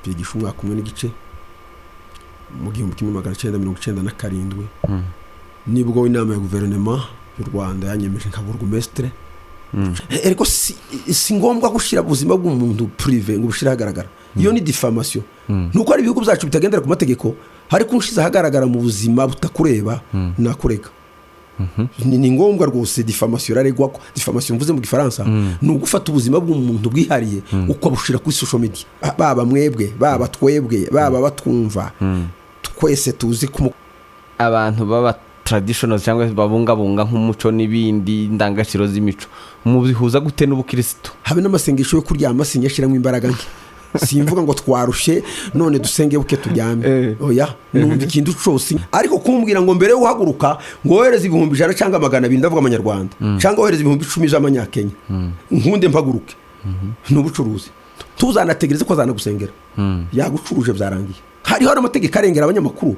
Bigisha umwaka umwe n'igice mu 1997. Nibwo inama ya guverinoma y'u Rwanda yanyemeje nka burugumesitire. Ariko si ngombwa gushyira ubuzima bw'umuntu privé ngo ubushyire ahagaragara. Iyo ni diffamation. Nuko hari ibihugu byacu bitagendera ku mategeko, ariko ushyize ahagaragara mu buzima butakureba, nakurega. Ni ngombwa rwose, diffamation iraregwa. Ko diffamation mvuze mu Gifaransa ni ugufata ubuzima bw'umuntu bwihariye ukabushyira kuri social media. Baba mwebwe, baba twebwe, baba batwumva, twese tuzi ko Abantu baba traditional cyangwa se babungabunga nk'umuco n'ibindi ndangagaciro z'imico, mubihuza gute n'ubukirisitu? Habe n'amasengesho yo kuryama sinyashyiramo imbaraga nke. Simvuga ngo twarushe none dusenge buke turyame. Oya, numva ikintu cyose. Ariko kumbwira ngo mbere yo guhaguruka ngo wohereze 100,000 cyangwa 200, ndavuga amanyarwanda, cyangwa wohereze 10,000 z'amanyakenya, nkunde mpaguruke, ni ubucuruzi. Tuzanategereze ko azanagusengera, yagucuruje byarangiye. Hariho n'amategeko arengera abanyamakuru,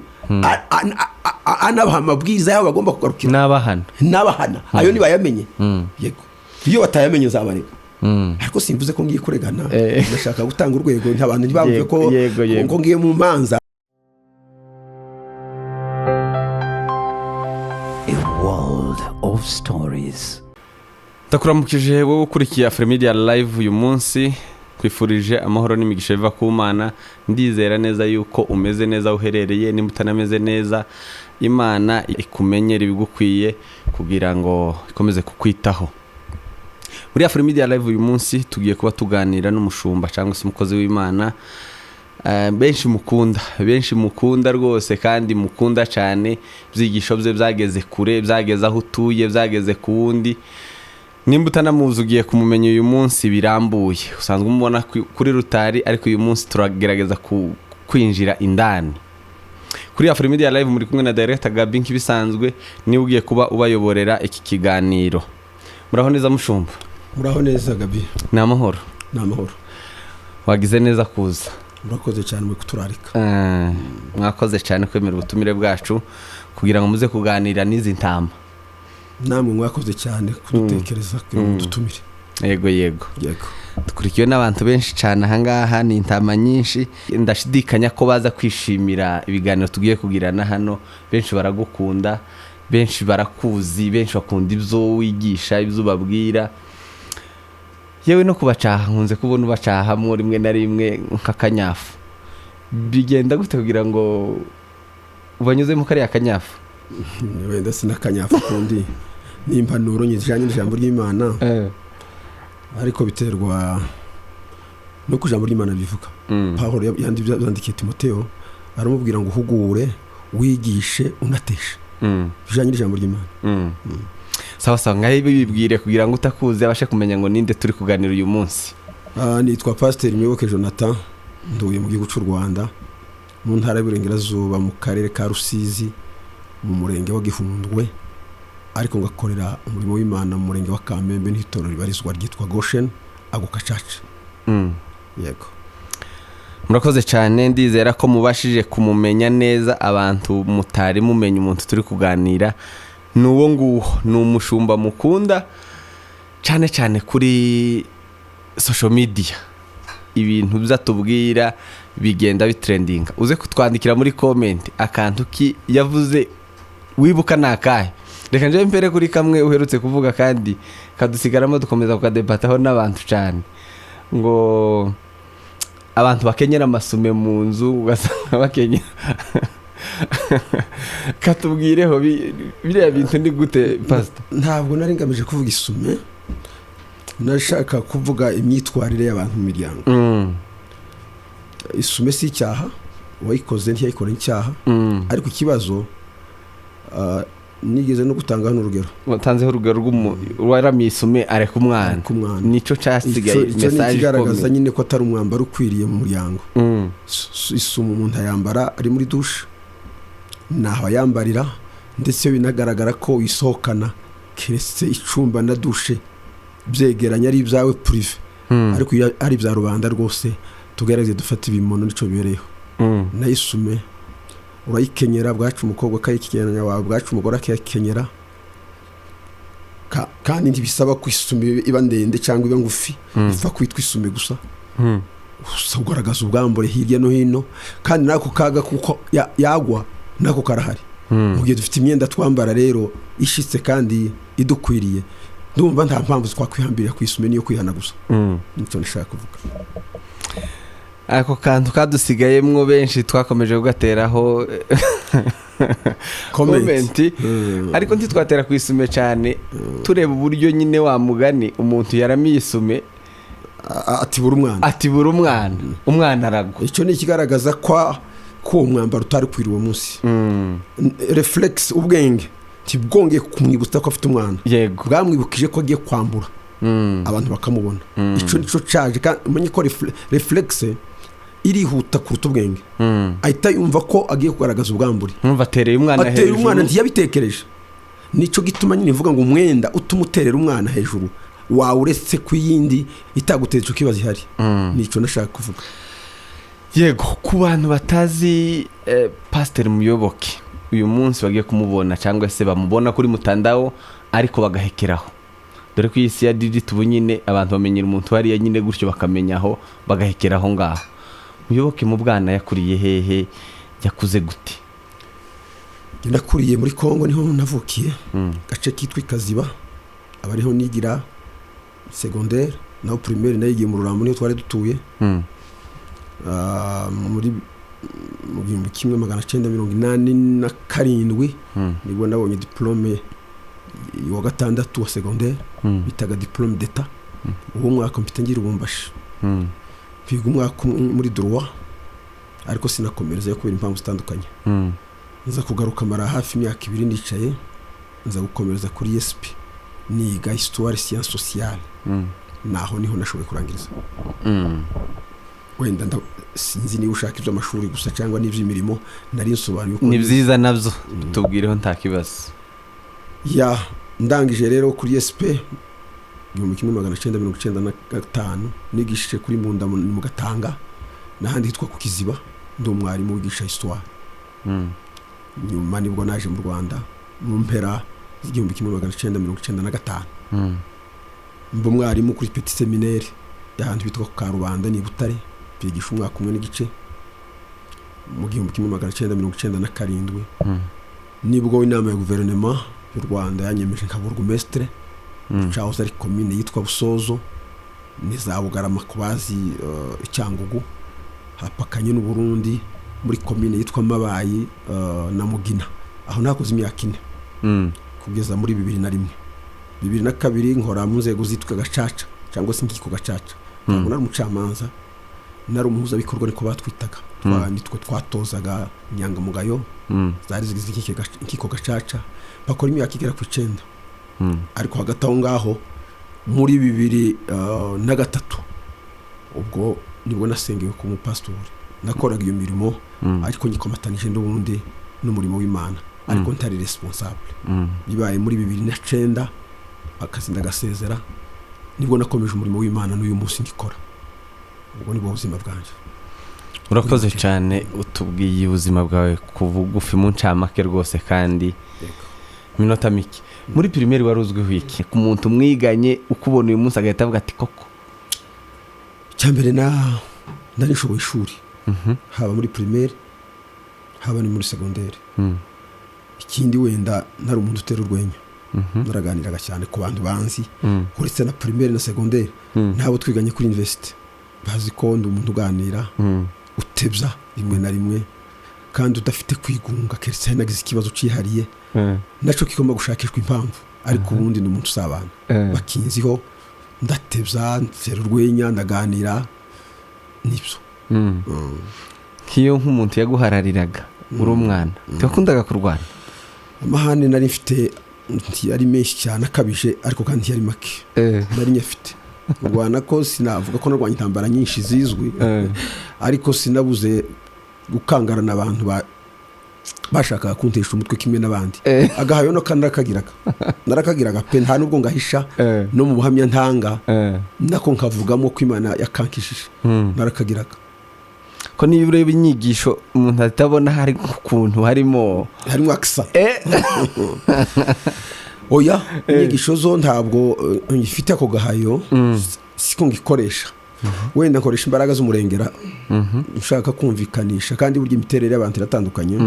anabaha amabwiriza y'aho bagomba kugarukira. N'abahana. N'abahana. Ayo ntibayamenye. Yego, iyo batayamenye nzabarega, ariko simvuze ko ngiye kuregana. Ndashaka gutanga urwego, abantu ntibamve ko Yego, yego. ko ngiye mu manza. A world of stories. Ndakuramukije wowe ukurikiye Afrimedia Live uyu munsi, kwifurije amahoro n'imigisha biva ku Mana. Ndizera neza yuko umeze neza aho uherereye. Nimba utanameze neza, Imana ikumenyere ibigukwiye kugira ngo ikomeze kukwitaho. Muri Afrimedia Live uyu munsi tugiye kuba tuganira n'umushumba cyangwa se umukozi w'Imana benshi mukunda, benshi mukunda rwose kandi mukunda cyane. Ibyigisho bye byageze kure, byageze aho utuye, byageze ku wundi. Nimba utanamuzi, ugiye kumumenya uyu munsi birambuye. Usanzwe umubona kuri rutari, ariko uyu munsi turagerageza kwinjira indani. Kuri Afrimedia Live muri kumwe na Director Gabi nk'ibisanzwe, niwe ugiye kuba ubayoborera iki kiganiro. Muraho neza, mushumba? Muraho neza, Gabi. Ni amahoro? Ni amahoro. Wagize neza kuza. Murakoze cyane mwe kuturarika. Mwakoze cyane kwemera ubutumire bwacu kugira ngo muze kuganira n'izi ntama. Namwe mwakoze cyane kudutekereza kugira ngo dutumire. Yego. Yego. Dukurikiwe n'abantu benshi cyane ahangaha, ni intama nyinshi. Ndashidikanya ko baza kwishimira ibiganiro tugiye kugirana hano. Benshi baragukunda, benshi barakuzi, benshi bakunda ibyo wigisha, ibyo ubabwira, yewe no kubacaha nkunze kubona ubacahamo rimwe na rimwe nk'akanyafu. Bigenda gute kugira ngo ubanyuzemo kariya kanyafu? Wenda sinakanyafu kundi, ni impanuro zijyanye n'ijambo ry'Imana, ariko biterwa nuko ijambo ry'Imana rivuga. Pawulo yandikiye Timoteo, aramubwira ngo uhugure, wigishe, unateshe bijyanye n'ijambo ry'Imana. Sawa sawa, ngaho bibwire kugira ngo utakuzi abashe kumenya ngo ninde turi kuganira uyu munsi. Nitwa Pasiteri Muyoboke Jonathan, nduye mu gihugu cy'u Rwanda, mu ntara y'Iburengerazuba, mu karere ka Rusizi, mu murenge wa Gihundwe, ariko ngakorera umurimo w'Imana mu murenge wa Kamembe n'itorero ribarizwa ryitwa Goshen Aguka Church. Yego. Murakoze cyane. Ndizera ko mubashije kumumenya neza. Abantu mutari mumenya umuntu turi kuganira ni uwo nguwo, ni umushumba mukunda cyane cyane kuri social media. Ibintu byatubwira bigenda bitrendinga. Uze kutwandikira muri comment akantu ki yavuze wibuka ni akahe. Reka njye mpere kuri kamwe uherutse kuvuga kandi kadusigaramo, dukomeza kukadebataho n'abantu cyane, ngo abantu bakenyera amasume mu nzu, ugasanga bakenyera. Katubwireho biriya bintu ni gute, pasita? Ntabwo nari ngamije kuvuga isume, nashaka kuvuga imyitwarire y'abantu mu miryango. Isume si icyaha, uwayikoze ntiyayikora icyaha. Ariko ikibazo, nigeze no gutanga hano urugero. Watanzeho urugero waramiye isume areka umwana. Areka umwana. Nicyo cyasigaye. Icyo ni Message ikigaragaza ikomeye. nyine ko atari umwambaro ukwiriye mu muryango. Isume umuntu ayambara ari muri douche, ntaho ayambarira, ndetse binagaragara ko uyisohokana, keretse icumba na douche byegeranye ari ibyawe privé. Ariko iyo ari ibya rubanda rwose, tugerageze dufate ibimono, nicyo bibereyeho. Nayo isume urayikenyera bwacu, umukobwa akayikenyera wawe bwacu, umugore akayikenyera. Kandi ntibisaba ko isume iba ndende cyangwa iba ngufi, ipfa kwitwa isume gusa. Ugaragaza ubwambure hirya no hino, kandi nako kaga kuko yagwa nako karahari. Mu gihe dufite imyenda twambara rero ishitse kandi idukwiriye, ndumva nta mpamvu twakwihambirira ku isume niyo kwihana gusa. Nicyo nashaka kuvuga. Ako kantu kadusigayemwo benshi twakomeje kugateraho Comment. Comment. Ariko ntitwatera ku isume cyane, tureba uburyo nyine wa mugani umuntu yaramiye isume atibura umwana. Atibura umwana, umwana aragwa. Icyo ni ikigaragaza ko uwo mwambaro utari kwira uwo munsi. Reflex, ubwenge ntibwongeye kumwibutsa ko afite umwana. Bwamwibukije ko agiye kwambura abantu bakamubona. Icyo nicyo caje. Kandi umenye ko reflex irihuta kuruta ubwenge. Ahita yumva ko agiye kugaragaza ubwambure. Numva atereye umwana atera hejuru. Umwana ntiyabitekereje. Nicyo gituma nyine mvuga ngo umwenda utuma uterera umwana hejuru wawe uretse ku yindi itaguteza icyo kibazo ihari. Nicyo nashaka kuvuga. Yego, ku bantu batazi Pasiteri Muyoboke uyu munsi bagiye kumubona cyangwa se bamubona kuri mutandao ariko bagahekeraho, dore ko iyi si ya digital ubu nyine abantu bamenyera umuntu hariya nyine gutyo, bakamenya aho bagahekeraho ngaho. Muyoboke mu bwana yakuriye hehe? Yakuze gute? Njye nakuriye muri Kongo, niho navukiye, gace kitwa Ikaziba, aba ariho nigira secondaire, naho primaire nayigiye mu Rurambo, niho twari dutuye. Muri mu 1987 nibwo nabonye diplôme wa gatandatu wa secondaire, bitaga diplôme d'État. Uwo mwaka mpita ngira Lubumbashi, mpiga umwaka umwe muri droit, ariko sinakomereza kubera impamvu zitandukanye. Nza kugaruka, mara hafi imyaka 2 nicaye, nza gukomereza kuri ESP, niga histoire science sociale. Naho niho nashoboye kurangiriza. Wenda sinzi niba ushaka iby'amashuri gusa cyangwa n'iby'imirimo nari nsobanuye uko Ni byiza nabyo, tubwireho, nta kibazo. Ya, ndangije rero kuri ESP 1995, nigishije kuri Munda mu Gatanga n'ahandi hitwa ku Kiziba, ndi umwarimu wigisha histoire. Nyuma nibwo naje mu Rwanda mu mpera z'1995, mba umwarimu kuri Petit Séminaire y'ahantu hitwa ku Karubanda, ni i Butare, bigisha umwaka umwe n'igice. Mu 1997 nibwo inama ya guverinoma y'u Rwanda yanyemeje nka burugumesitire cahoze ari komine yitwa Busozo, ni za Bugarama ku bazi Icyangugu, hapakanye n'u Burundi, muri komine yitwa Mabayi na Mugina. Aho nakoze imyaka 4 kugeza muri 2001. 2002 nkora mu nzego zitwa Gacaca cyangwa se inkiko Gacaca. Ntabwo nari umucamanza, nari umuhuzabikorwa, niko batwitaga. Nitwe twatozaga inyangamugayo zari zigize inkiko Gacaca. Bakora imyaka igera ku 9. Ariko hagati aho ngaho muri 2003 ubwo nibwo nasengewe ku mupasitori. Nakoraga iyo mirimo ariko nyikomatanije n'ubundi n'umurimo w'Imana, ariko ntari responsable. Bibaye muri 2009, akazi ndagasezera, nibwo nakomeje umurimo w'Imana n'uyu munsi ngikora. Ubwo nibwo buzima bwanjye. Urakoze cyane, utubwiye ubuzima bwawe ku bugufi mu ncamake rwose kandi minota mike. Muri primaire wari uzwiho iki ku muntu mwiganye ukubona uyu munsi agahita avuga ati koko? Icyambere na nari nshoboye ishuri, haba muri primaire, haba ni muri secondaire. Ikindi wenda nari umuntu utera urwenya, naraganiraga cyane ku bantu banzi, uretse na primaire na secondaire, n'abo twiganye kuri université bazi ko ndi umuntu uganira, utebya rimwe na rimwe, kandi udafite kwigunga, keretse nagize ikibazo cyihariye nacyo kigomba gushakishwa impamvu. Ariko ubundi ni umuntu usabana, bakinziho ndatebya, ntera urwenya, ndaganira, nibyo. Nk'iyo nk'umuntu yaguharariraga uri umwana, ntiwakundaga kurwana? Amahane nari mfite ntiyari menshi cyane akabije, ariko kandi ntiyari make. Nari nyafite. Kurwana ko sinavuga ko narwanya intambara nyinshi zizwi, ariko sinabuze gukangarana abantu bashakaga kuntesha umutwe kimwe n'abandi. Agahayo no kandi narakagiraga pe, nta nubwo ngahisha. No mu buhamya ntanga nako nkavugamo ko Imana yakankishije. Narakagiraga. Ko niba ureba inyigisho umuntu atabona hari ukuntu harimo harimo akisa. Oya, inyigisho zo ntabwo ngifite ako gahayo, siko ngikoresha. Wenda nkoresha imbaraga z'umurengera nshaka kumvikanisha, kandi burya imiterere y'abantu iratandukanye.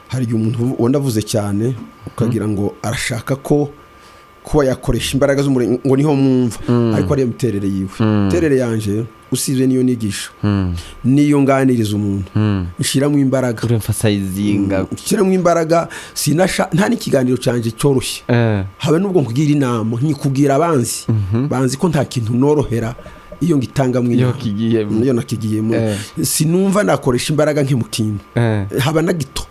Hari igihe umuntu ubona avuze cyane ukagira ngo arashaka ko kuba yakoresha imbaraga z'umurengera ngo niho mwumva, ariko ariyo miterere yiwe. Imiterere yanje usibye niyo nigisha, niyo nganiriza umuntu, nshiramo imbaraga. Uremphasizinga. Nshyiramo imbaraga, sinasha nta n'ikiganiro cyanjye cyoroshye, habe n'ubwo nkugira inama nkikubwira abanzi banzi ko nta kintu norohera iyo ngitangamo iyo inama. kigiyemo. Iyo nakigiyemo, sinumva nakoresha imbaraga nke mu kintu, haba na gito,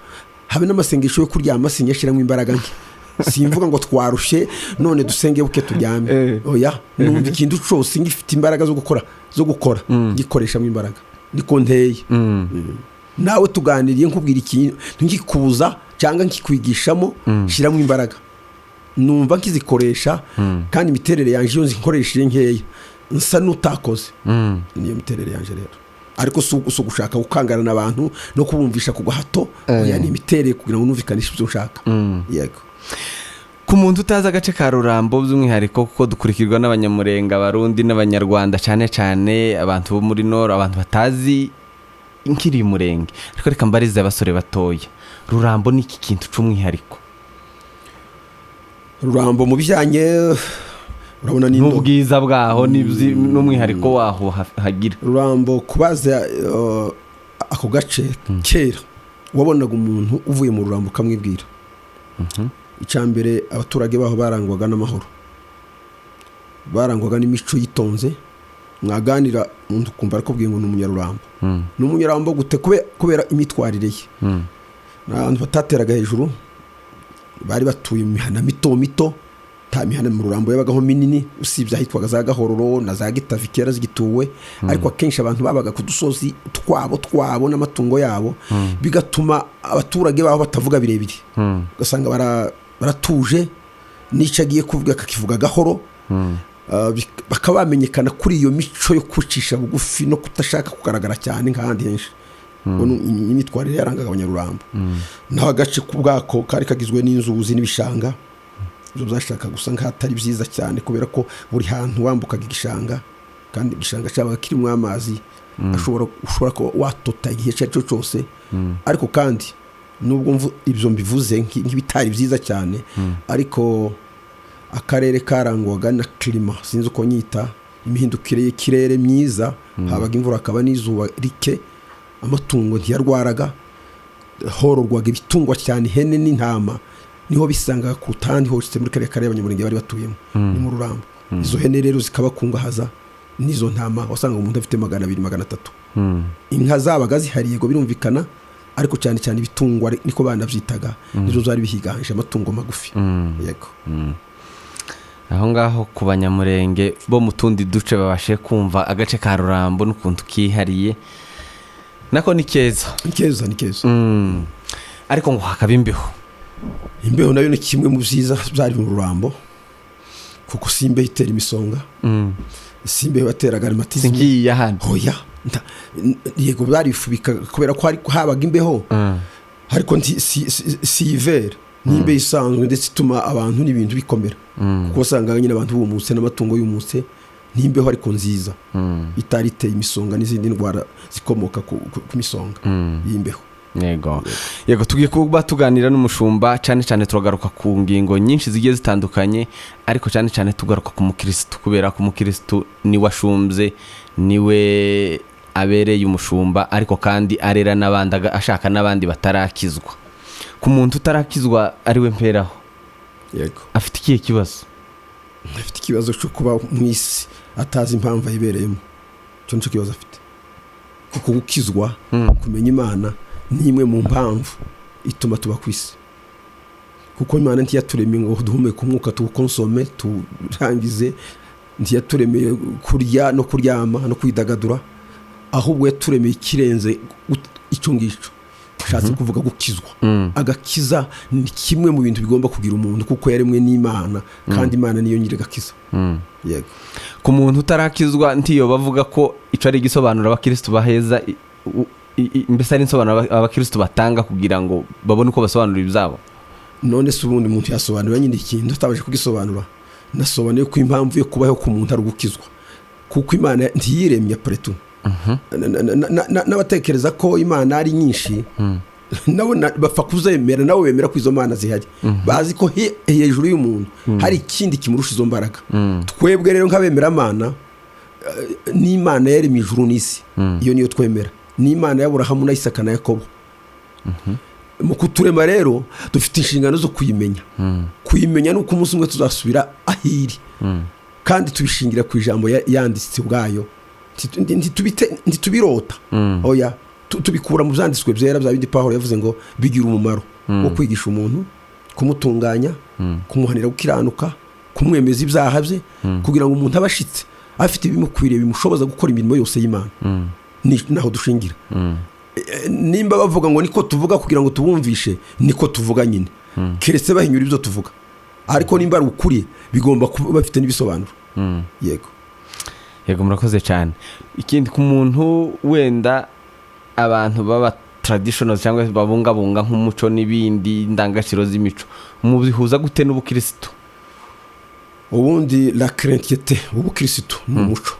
habe n'amasengesho yo kuryama sinyashyiramo imbaraga nke. Simvuga ngo twarushe none dusenge buke turyame. Oya, numva ikintu cyose ngifite imbaraga zo gukora gikoreshamo imbaraga, niko nteye. Nawe tuganiriye nkubwira ikintu nkikubuza cyangwa nkikwigishamo, shyiramo imbaraga, numva nkizikoresha. Kandi imiterere yanjye iyo nzikoresheje nkeya nsa n'utakoze. Niyo miterere yanjye rero, ariko si ugushaka gukangarana abantu no kubumvisha ku gahato. Oya, ni imiterere kugira ngo numvikanishe ibyo ushaka. Yego. Ku muntu utazi agace ka Rurambo by'umwihariko, kuko dukurikirwa n'Abanyamurenga, Abarundi n'Abanyarwanda, cyane cyane abantu bo muri nord, abantu batazi nkiri Murenge, ariko reka mbarize abasore batoya, Rurambo ni iki kintu cy'umwihariko? Rurambo mu bijyanye, urabona ni N'ubwiza bwaho n'umwihariko waho hagira. Rurambo, kubaza ako gace kera, wabonaga umuntu uvuye mu Rurambo ukamwibwira. Icya mbere, abaturage baho barangwaga n'amahoro, barangwaga n'imico yitonze. Mwaganira umuntu ukumva arakubwiye ngo ni Umunyarurambo. Ni Umunyarurambo gute? Kubera imyitwarire ye. Ni abantu batateraga hejuru, bari batuye mu mihana mito mito. Nta mihana mu Rurambo yabagaho minini usibye ahitwaga za Gahororo na za Gitavi kera zigituwe, ariko akenshi abantu babaga ku dusozi twabo twabo n'amatungo yabo, bigatuma abaturage baho batavuga birebire. Ugasanga baratuje, n'icyo agiye kuvuga akakivuga gahoro. Bakaba bamenyekana kuri iyo mico yo kwicisha bugufi no kudashaka kugaragara cyane nk'ahandi henshi. Ubwo ni imyitwarire yarangaga Abanyarurambo. Naho agace k'ubwako kari kagizwe n'inzuzi n'ibishanga, ibyo byashaka gusa nk'ahatari byiza cyane, kubera ko buri hantu wambukaga igishanga, kandi igishanga cyabaga kirimo amazi ashobora kuba watota igihe icyo ari cyo cyose. Ariko kandi nubwo ibyo mbivuze nk'ibitari byiza cyane, ariko akarere karangwaga na climat, sinzi uko nyita, imihindukire y'ikirere myiza. Habaga imvura, hakaba n'izuba rike, amatungo ntiyarwaraga, hororwaga ibitungwa cyane, ihene n'intama niho bisangaga kuruta ahandi hose muri kariya karere Abanyamurenge bari batuyemo, ni mu Rurambo. Izo hene rero zikabakungahaza n'izo ntama, wasanga umuntu afite 200, 300. Inka zabaga zihariye ngo birumvikana, ariko cyane cyane ibitungwa niko banabyitaga, nizo zari bihiganje, amatungo magufi. Yego. Aho ngaho ku Banyamurenge bo mu tundi duce babashe kumva agace ka Rurambo n'ukuntu kihariye, nako ni keza. Ni keza, ni keza. Ariko ngo hakaba imbeho. Imbeho nayo ni kimwe mu byiza byari mu Rurambo, kuko si imbeho itera imisonga, si imbeho yateraga rhumatisme. Ngiyi ya hano. Hoya, yego, barifubika kubera ko habaga imbeho, ariko si hiver, ni imbeho isanzwe, ndetse ituma abantu n'ibintu bikomera, kuko wasangaga nyine abantu bumutse n'amatungo yumutse. Ni imbeho ariko nziza, itari iteye imisonga n'izindi ndwara zikomoka ku misonga y'imbeho. Yego, tugiye kuba tuganira n'umushumba, cyane cyane turagaruka ku ngingo nyinshi zigiye zitandukanye, ariko cyane cyane tugaruka ku mukirisitu, kubera ko umukirisitu niwe ashumbye, niwe abereye umushumba, ariko kandi arera n'abandi, ashaka n'abandi batarakizwa. Ku muntu utarakizwa ariwe mperaho. Yego. Afite ikihe kibazo? Afite ikibazo cyo kuba mu isi atazi impamvu ayibereyemo. Icyo nicyo kibazo afite, kuko gukizwa, kumenya Imana ni imwe mu mpamvu ituma tuba ku isi, kuko Imana ntiyaturemeye ngo duhumeke umwuka tuwukonsome turangize, ntiyaturemeye kurya no kuryama no kwidagadura, ahubwo yaturemeye ikirenze icyo ngicyo, ushatse kuvuga gukizwa. Agakiza ni kimwe mu bintu bigomba kugira umuntu, kuko yaremwe n'Imana, kandi Imana niyo nyiri agakiza. Yego. Ku muntu utarakizwa, ntiyo bavuga ko icyo ari igisobanuro abakirisitu baheza mbese ari insobanuro abakirisitu batanga kugira ngo babone uko basobanura ibyabo? None se ubundi umuntu yasobanura nyine ikintu atabanje kugisobanura? Nasobanuye ko impamvu yo kubaho ku muntu ari ugukizwa. Kuko Imana ntiyiremye paretu. N'abatekereza ko Imana ari nyinshi nabo bapfa kuzemera, nabo bemera ko izo mana zihari, bazi ko hejuru y'umuntu hari ikindi kimurusha izo mbaraga. Twebwe rero nk'abemeramana, n'Imana yaremye ijuru n'isi, iyo niyo twemera, n'Imana y'Aburahamu na Isaka na Yakobo. Mu kuturema rero dufite inshingano zo kuyimenya. Kuyimenya ni uko umunsi umwe tuzasubira aho iri, kandi tubishingira ku ijambo yanditse ubwayo. Ntitubirota, oya, tubikura mu byanditswe byera, bya bindi Pawulo yavuze ngo bigira umumaro wo kwigisha umuntu, kumutunganya, kumuhanira gukiranuka, kumwemeza ibyaha bye, kugira ngo umuntu abe ashitse, afite ibimukwiriye bimushoboza gukora imirimo yose y'Imana. Naho dushingira. Nimba bavuga ngo niko tuvuga kugira ngo tubumvishe, niko tuvuga nyine, keretse bahinyura ibyo tuvuga. Ariko nimba ari ukuri, bigomba kuba bafite n'ibisobanuro. Yego. Yego, murakoze cyane. Ikindi, ku muntu wenda, abantu baba traditional cyangwa se babungabunga nk'umuco n'ibindi ndangagaciro z'imico, mubihuza gute n'ubukirisitu? Ubundi la chrétienté, ubukirisitu, ni umuco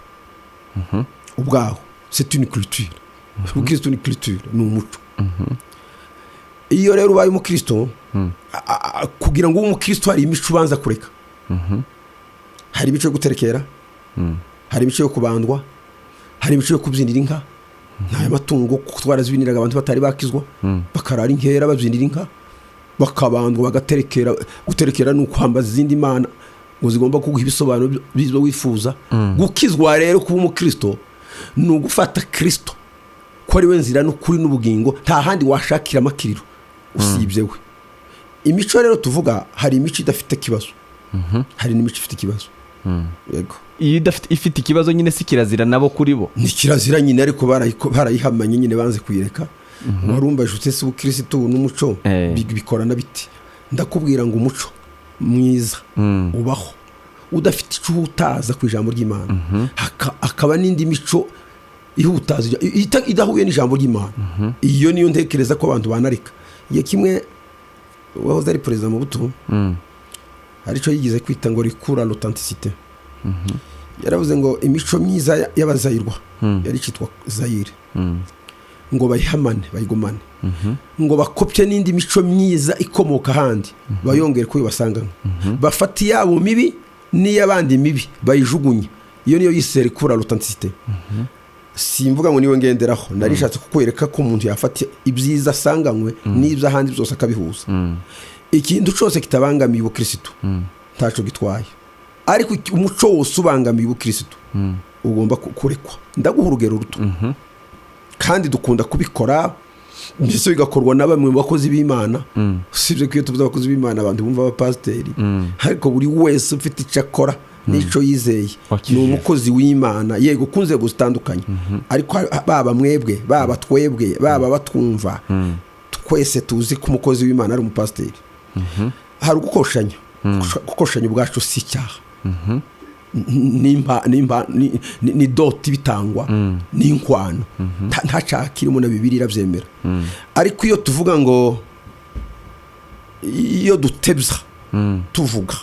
ubwaho, c'est une culture. Ubukirisitu ni culture, ni umuco. Iyo rero ubaye umukristo, kugira ngo ube umukristo hari imico ubanza kureka. Hari imico yo guterekera, hari imico yo kubandwa, hari imico yo kubyinira inka. Nta matungo, kuko twarazibiniraga abantu batari bakizwa, bakarara inkera babyinira inka, bakabandwa, bagaterekera. Guterekera ni ukwambaza izindi mana ngo zigomba kuguha ibisobanuro by'ibyo wifuza. Gukizwa rero, kuba umukristo, ni ugufata Kristo ko ari we nzira n'ukuri n'ubugingo, nta handi washakira amakiriro usibye we. Imico rero tuvuga, hari imico idafite ikibazo, hari n'imico ifite ikibazo. Yego. Iyo idafite, ifite ikibazo nyine, si kirazira nabo kuri bo? Ni kirazira nyine, ariko barayihamanye nyine, banze kuyireka. Warumva ese ubukirisitu n'umuco bikorana biti? Ndakubwira ngo umuco mwiza ubaho udafite icyo uhutaza ku ijambo ry'Imana, hakaba n'indi mico ihutaza idahuye n'ijambo ry'Imana. Iyo niyo ntekereza ko abantu banareka. Igihe kimwe uwahoze ari perezida Mobutu hari icyo yigeze kwita ngo rikura l'authenticité. Yaravuze ngo imico myiza y'Abazayirwa, yari ikitwa Zayire, ngo bayihamane, bayigumane, ngo bakopye n'indi mico myiza ikomoka ahandi, bayongere kuyo basanganywe, bafate iyabo mibi n'iy'abandi mibi bayijugunye. Iyo niyo yise rikura l'authenticité. Simvuga ngo niwe ngenderaho, narishatse kukwereka ko umuntu yafata ibyiza asanganywe n'ibyo ahandi byose akabihuza. Ikintu cyose kitabangamiye ubukirisitu ntaco gitwaye, ariko umuco wose ubangamiye ubukirisitu ugomba kurekwa. Ndaguha urugero ruto, kandi dukunda kubikora, mbese bigakorwa na bamwe mu bakozi b'Imana. Usibye ko iyo tuvuze abakozi b'Imana abantu bumva abapasiteri, ariko buri wese ufite icyo akora n'icyo yizeye ni Wakijijwe. umukozi w'Imana. Yego, ku nzego zitandukanye, ariko baba mwebwe, baba twebwe, baba batwumva, twese tuzi ko umukozi w'Imana ari umupasiteri. Hari ugukoshanya. Gukoshanya ubwacu si icyaha. Nimba nimba ni dot bitangwa n'inkwano, nta cyaha kirimo, na Bibiliya irabyemera. Ariko iyo tuvuga ngo iyo dutebya, tuvuga,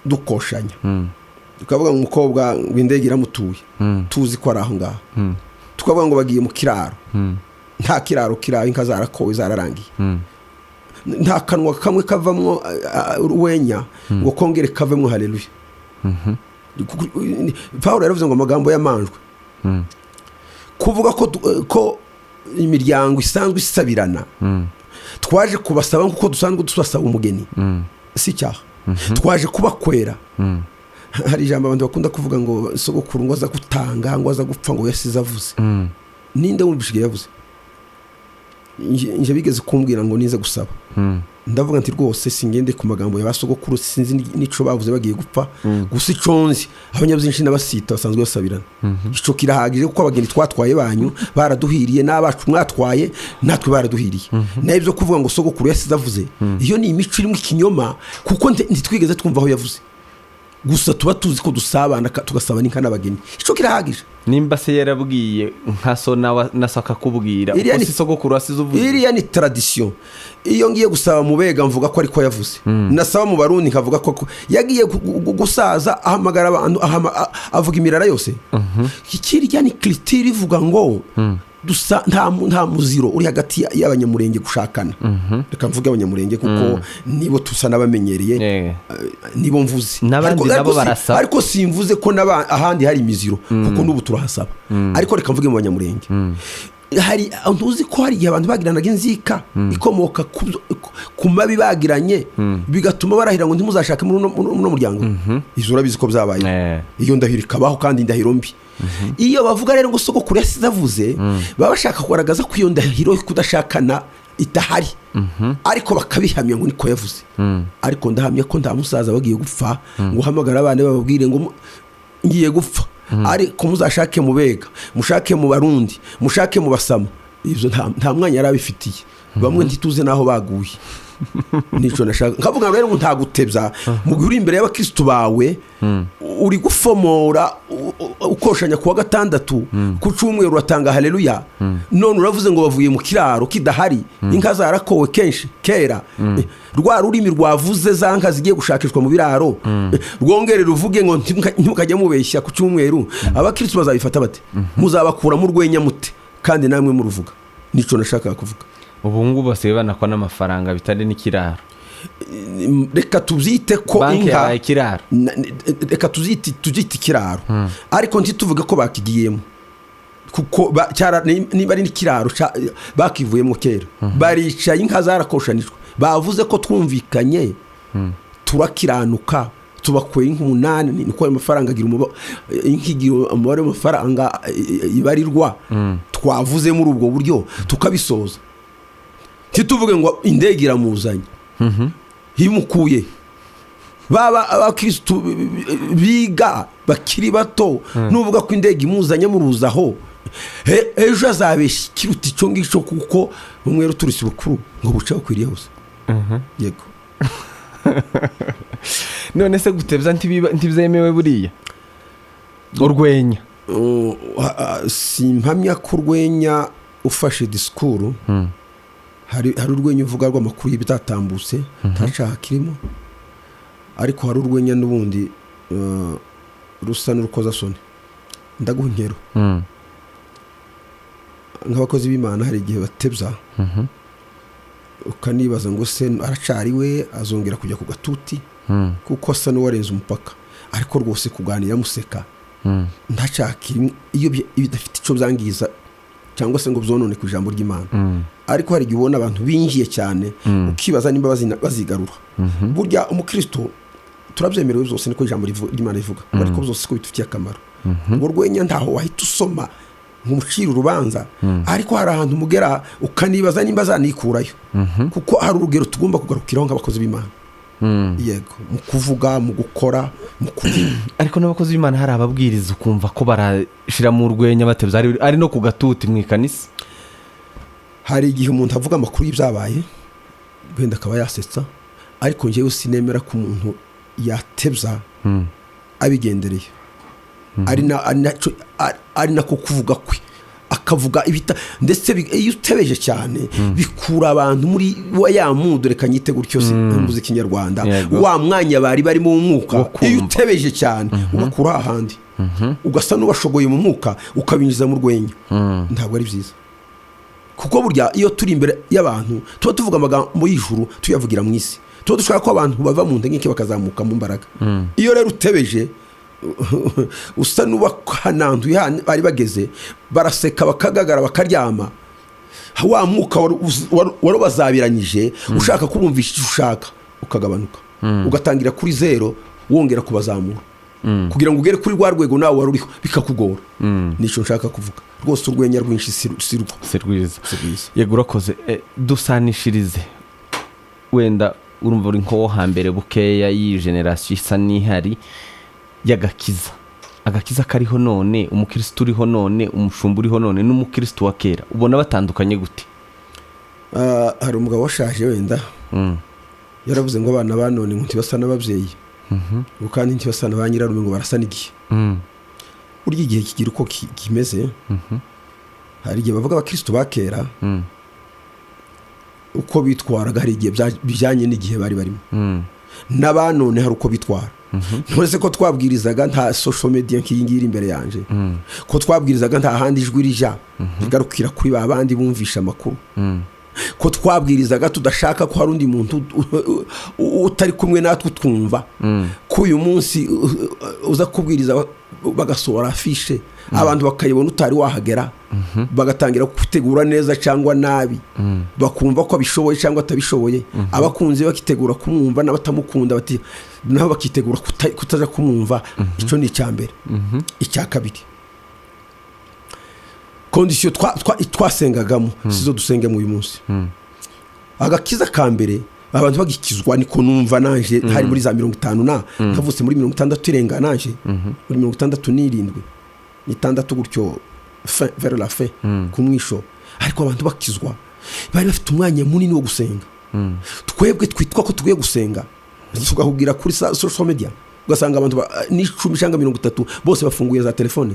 dukoshanya, tukavuga ngo umukobwa ngo indege iramutuye, tuzi ko ari aho ngaho, tukavuga ngo bagiye mu kiraro, nta kiraro kiraho, inka zarakowe, zararangiye, nta kanwa kamwe kavamwo urwenya ngo kongere kavemo haleluya. Pawulo yaravuze ngo amagambo y'amanjwe, kuvuga ko imiryango isanzwe isabirana, twaje kubasaba nk'uko dusanzwe tubasaba umugeni, si icyaha. Twaje kubakwera. Hari ijambo abantu bakunda kuvuga ngo sogokuru ngo aza gutanga, ngo aza gupfa, ngo yasize avuze. Ninde wumvise igihe yavuze? Nje bigeze kumbwira ngo nize gusaba, ndavuga nti rwose singende ku magambo ya ba sogokuru, sinzi n'ico bavuze bagiye gupfa. Gusa ico nzi, abanyabyinshi n'abasita basanzwe basabirana, ico kirahagije, kuko abageni twatwaye banyu baraduhiriye, n'abacu mwatwaye natwe baraduhiriye. Naho ibyo kuvuga ngo sogokuru yasize avuze, iyo ni imico irimo ikinyoma, kuko ntitwigeze twumva aho yavuze. Gusa tuba tuzi ko dusabana, tugasaba n'inka n'abageni, icyo kirahagije. Nimba se yarabwiye nka so na so akakubwira, Iriya uko ni- si sogokuru wasize uvuze? Iriya ni tradition. Iyo ngiye gusaba mu Bega mvuga ko ariko yavuze, nasaba mu Barundi nkavuga ko yagiye gusaza ahamagara abantu, avuga imirara yose. Kirya ni culture ivuga ngo dusa nta muziro uri hagati y'Abanyamurenge gushakana. Reka mvuge Abanyamurenge kuko nibo tusa n'abamenyereye. Nibo mvuze. N'abandi nabo barasaba. Ariko simvuze ko ahandi hari imiziro, kuko n'ubu turahasaba, ariko reka mvuge mu Banyamurenge. Hari, ntuzi ko hari igihe abantu bagiranaga inzika ikomoka ku mabi bagiranye, bigatuma barahira ngo ntimuzashake muri uno muryango? Izo urabizi ko byabaye. Iyo ndahiro ikabaho, kandi indahiro mbi. Iyo bavuga rero ngo sogokuru yasize avuze, baba bashaka kugaragaza ko iyo ndahiro yo kudashakana idahari, ariko bakabihamya ngo niko yavuze. Ariko ndahamya ko nta musaza bagiye gupfa ngo uhamagare abana bababwire ngo ngiye gupfa, ariko muzashake mu Bega, mushake mu Barundi, mushake mu Basama. Ibyo nta mwanya yari abifitiye. Bamwe ntituze n'aho baguye. Nicyo nashaka nkavuga rero ngo nta gutebya mu gihe uri imbere y'abakirisitu bawe, uri gufomora, ukoshanya ku wa gatandatu, ku cyumweru uratanga haleluya, none uravuze ngo bavuye mu kiraro kidahari, inka zarakowe kenshi kera. Rwa rurimi rwavuze za nka zigiye gushakishwa mu biraro, rwongere ruvuge ngo ntimukajye mubeshya ku cyumweru. Abakirisitu bazabifata bate? Muzabakuramo urwenya mute kandi namwe muruvuga? Nicyo nashakaga kuvuga. Ubu ngubu basigaye banakwa n'amafaranga bitari n'ikiraro. Reka tubyite ko Banki inka yabaye ikiraro. Reka tubyite ikiraro, ariko ntituvuge ko bakigiyemo, kuko niba ari n'ikiraro bakivuyemo kera. Baricaye, inka zarakoshanijwe, bavuze ko twumvikanye, turakiranuka, tubakweye inka 8. Niko ayo mafaranga agira inka igira umubare w'amafaranga ibarirwa. Twavuze muri ubwo buryo tukabisoza, ntituvuge ngo indege iramuzanye imukuye. Baba abakirisitu biga bakiri bato, nuvuga ko indege imuzanye muruzaho, ejo azabeshya ikiruta icyo ngicyo, kuko umwere uturutse bukuru ngo buce bukwiriye hose. Yego. None se gutebya ntibyemewe buriya, urwenya? Simpamya ko urwenya ufashe disikuru, hari urwenya uvuga rw'amakuru y'ibitatambutse, nta cyaha kirimo, ariko hari urwenya n'ubundi rusa n'urukozasoni. Ndaguha ingero. Nk'abakozi b'Imana hari igihe batebya, ukanibaza ngo se aracari we azongera kujya ku gatuti, kuko asa n'uwarenze umupaka. Ariko rwose kuganira museka, nta cyaha kirimo iyo bidafite icyo byangiza cyangwa se ngo byonone ku ijambo ry'Imana. Ariko hari igihe ubona abantu binjiye cyane, ukibaza nimba bazigarura. Burya umukristo turabyemerewe byose, niko ijambo ry'Imana rivuga, ariko byose siko bidufitiye akamaro. Urwo rwenya ntaho wahita usoma ngo umucire urubanza, ariko hari ahantu mugera ukanibaza nimba azanikurayo, kuko hari urugero tugomba kugarukiraho nk'abakozi b'Imana. Yego, mu kuvuga, mu gukora, mu kuvuga. Ariko n'abakozi b'Imana hari ababwiriza ukumva ko barashyira mu rwenya, batebya, ari no ku gatuti mu ikanisa. Hari igihe umuntu avuga amakuru y'ibyabaye, wenda akaba yasetsa, ariko njyewe sinemera ko umuntu yatebya abigendereye, ari nako kuvuga kwe, akavuga ibita ndetse iyo utebeje cyane bikura abantu muri wa ya mood, reka nyite gutyo, si mvuze Ikinyarwanda, wa mwanya bari barimo w'umwuka. Wo kumva. Iyo utebeje cyane ubakura ahandi, ugasa n'ubashogoye mu mwuka, ukabinjiza mu rwenya. Ntabwo ari byiza, kuko burya iyo turi imbere y'abantu tuba tuvuga amagambo y'ijuru tuyavugira mu isi, tuba dushaka ko abantu bava mu ntege nke bakazamuka mu mbaraga. Iyo rero utebeje, usa n'ubahananduye hano bari bageze, baraseka bakagagara bakaryama, wa mwuka wari ubazabiranyije ushaka kubumvisha icyo ushaka ukagabanuka, ugatangira kuri zero wongera kubazamura kugira ngo ugere kuri rwa rwego nawe wari uriho, bikakugora. Nicyo nshaka kuvuga rwose, urwenya rwinshi si rwo. Si rwiza. Si rwiza. Yego, urakoze. Dusanishirize wenda, urumva uri nko wo hambere bukeya y'iyi génération isa n'ihari y'agakiza. Agakiza kariho none, umukirisitu uriho none, umushumba uriho none n'umukirisitu wa kera, ubona batandukanye gute? Hari umugabo washaje wenda, yaravuze ngo abana ba none ngo ntibasa n'ababyeyi. Ngo kandi ntibasa na ba nyirarume, ngo barasa n'igihe. Burya igihe kigira uko kimeze. Hari igihe bavuga abakristo ba kera uko bitwaraga, hari igihe bijyanye n'igihe bari barimo, n'abanone hari uko bitwara. Ntuzi ko twabwirizaga nta social media nk'iyi ngiyi iri imbere yanjye, ko twabwirizaga nta handi ijwi rija rigarukira kuri ba bandi bumvisha amakuru, ko twabwirizaga tudashaka ko hari undi muntu utari kumwe natwe utwumva, ko uyu munsi uza kubwiriza bagasohora affiche, abantu bakayibona utari wahagera, bagatangira gutegura neza cyangwa nabi, bakumva ko abishoboye cyangwa atabishoboye, abakunzi bakitegura kumwumva n'abatamukunda bati nabo bakitegura kutaja kumwumva. Icyo ni icya mbere. Icya kabiri, conditions twasengagamo sizo dusengamo uyu munsi. Agakiza ka mbere, abantu bagikizwa, niko numva nanje, hari muri za 50 na navutse muri 60 irenga, nanje muri 67, 6 gutyo, fin, vers la fin, ku mwisho. Ariko abantu bakizwa bari bafite umwanya munini wo gusenga. Twebwe twitwa ko tugiye gusenga, tugahubwira kuri social media, ugasanga abantu n'10 cyangwa 30 bose bafunguye za telefone,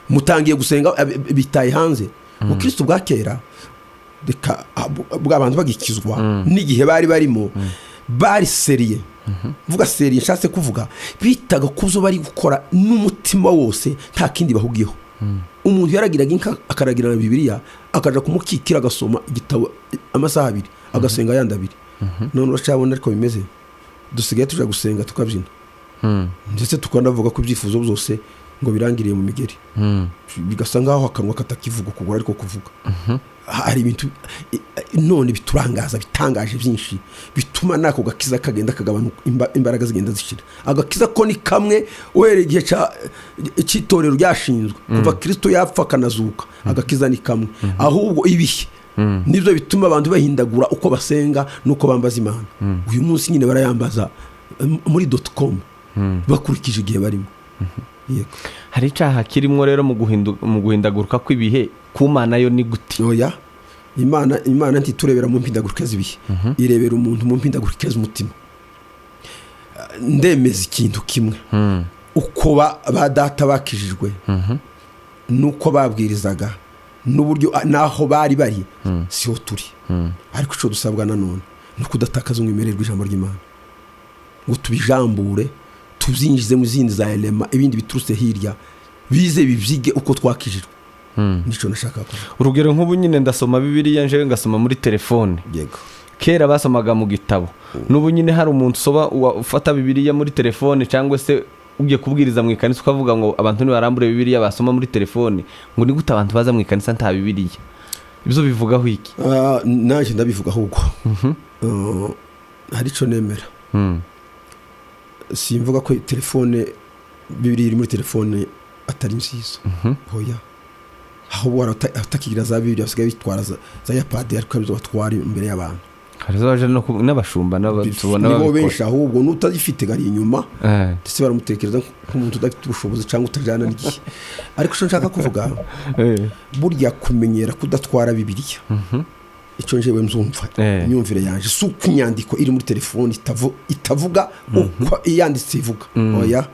mutangiye gusenga, bitaye hanze. Ubukristo bwa kera, reka bw'abantu bagikizwa n'igihe bari barimo, bari sérieux. Mvuga sérieux, nshatse kuvuga bitaga ku byo bari gukora n'umutima wose, nta kindi bahugiyeho. Umuntu yaragiraga inka, akaragira na Bibiliya, akaja kumukikira, agasoma igitabo amasaha 2, agasenga ayandi 2. None uracyabona ariko bimeze? Dusigaye tuja gusenga tukabyina, ndetse tukanavuga ko ibyifuzo byose ngo birangiriye mu migeri, bigasa nkaho akanwa katakivuga ukuguru ariko kuvuga. Hari ibintu none biturangaza, bitangaje byinshi, bituma n'ako gakiza kagenda kagabanuka, imbaraga zigenda zishira. Agakiza ko ni kamwe uhereye igihe cy'itorero ryashinzwe, kuva Kirisito yapfa akanazuka, agakiza ni kamwe. Ahubwo ibihe nibyo bituma abantu bahindagura uko basenga n'uko bambaza Imana. Uyu munsi nyine barayambaza muri .com, bakurikije igihe barimo. Yego. Hari icyaha kirimo rero mu guhindaguruka kw'ibihe ku Mana yo ni gute? Oya, Imana ntiturebera mu mpindagurike z'ibihe, irebera umuntu mu mpindagurike z'umutima. Ndemeza ikintu kimwe: uko ba data bakijijwe n'uko babwirizaga n'uburyo n'aho bari bari siho turi. Ariko icyo dusabwa nanone ni ukudatakaza umwimerere w'ijambo ry'Imana, ngo tubijambure, tubyinjize mu zindi za elema, ibindi biturutse hirya bize bibyige uko twakijijwe. Nicyo nashaka kuvuga. Urugero, nk'ubu nyine ndasoma Bibiliya njewe ngasoma muri telefone. Yego. Kera basomaga mu gitabo. N'ubu nyine hari umuntu usoba ufata Bibiliya muri telefone, cyangwa se ugiye kubwiriza mu ikanisa ukavuga ngo abantu nibarambure Bibiliya basoma muri telefone, ngo ni gute abantu baza mu ikanisa nta Bibiliya? Ibyo bivugaho iki? Ah, nanjye ndabivuga ahubwo. Hari icyo nemera. Simvuga ko telefone, Bibiliya iri muri telefone atari nziza, oya. Ahubwo hari abatakigira za Bibiliya, basigaye bitwara za iPad, ariko arizo batwara imbere y'abantu. Hari izo no n'abashumba tubona Nibo babikora. benshi. Ahubwo n'utazifite ari inyuma, ndetse baramutekereza nk'umuntu udafite ubushobozi cyangwa utajyana n'igihe. Ariko icyo nshaka kuvuga, burya kumenyera kudatwara Bibiliya, icyo njyewe mzumva, imyumvire yanjye, si uko inyandiko iri muri telefoni itavuga uko iyanditse ivuga, oya.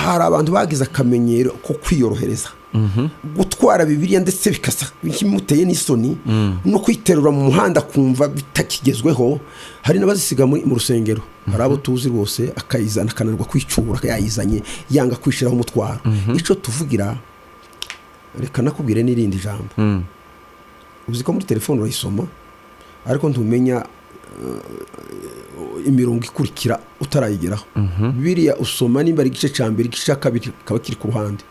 Hari abantu bagize akamenyero ko kwiyorohereza gutwara Bibiliya, ndetse bikasa nk'imuteye n'isoni no kwiterura mu muhanda, kumva bitakigezweho. Hari n'abazisiga mu rusengero. Hari abo tuzi rwose, akayizana akananirwa kwicura yayizanye, yanga kwishyiraho umutwaro. Icyo tuvugira, reka nakubwire n'irindi jambo. Uzi ko muri telefone urayisoma, ariko ntumenya imirongo ikurikira utarayigeraho. Biriya usoma nimba ari igice cya mbere, igice cya kabiri kaba kiri ku ruhande.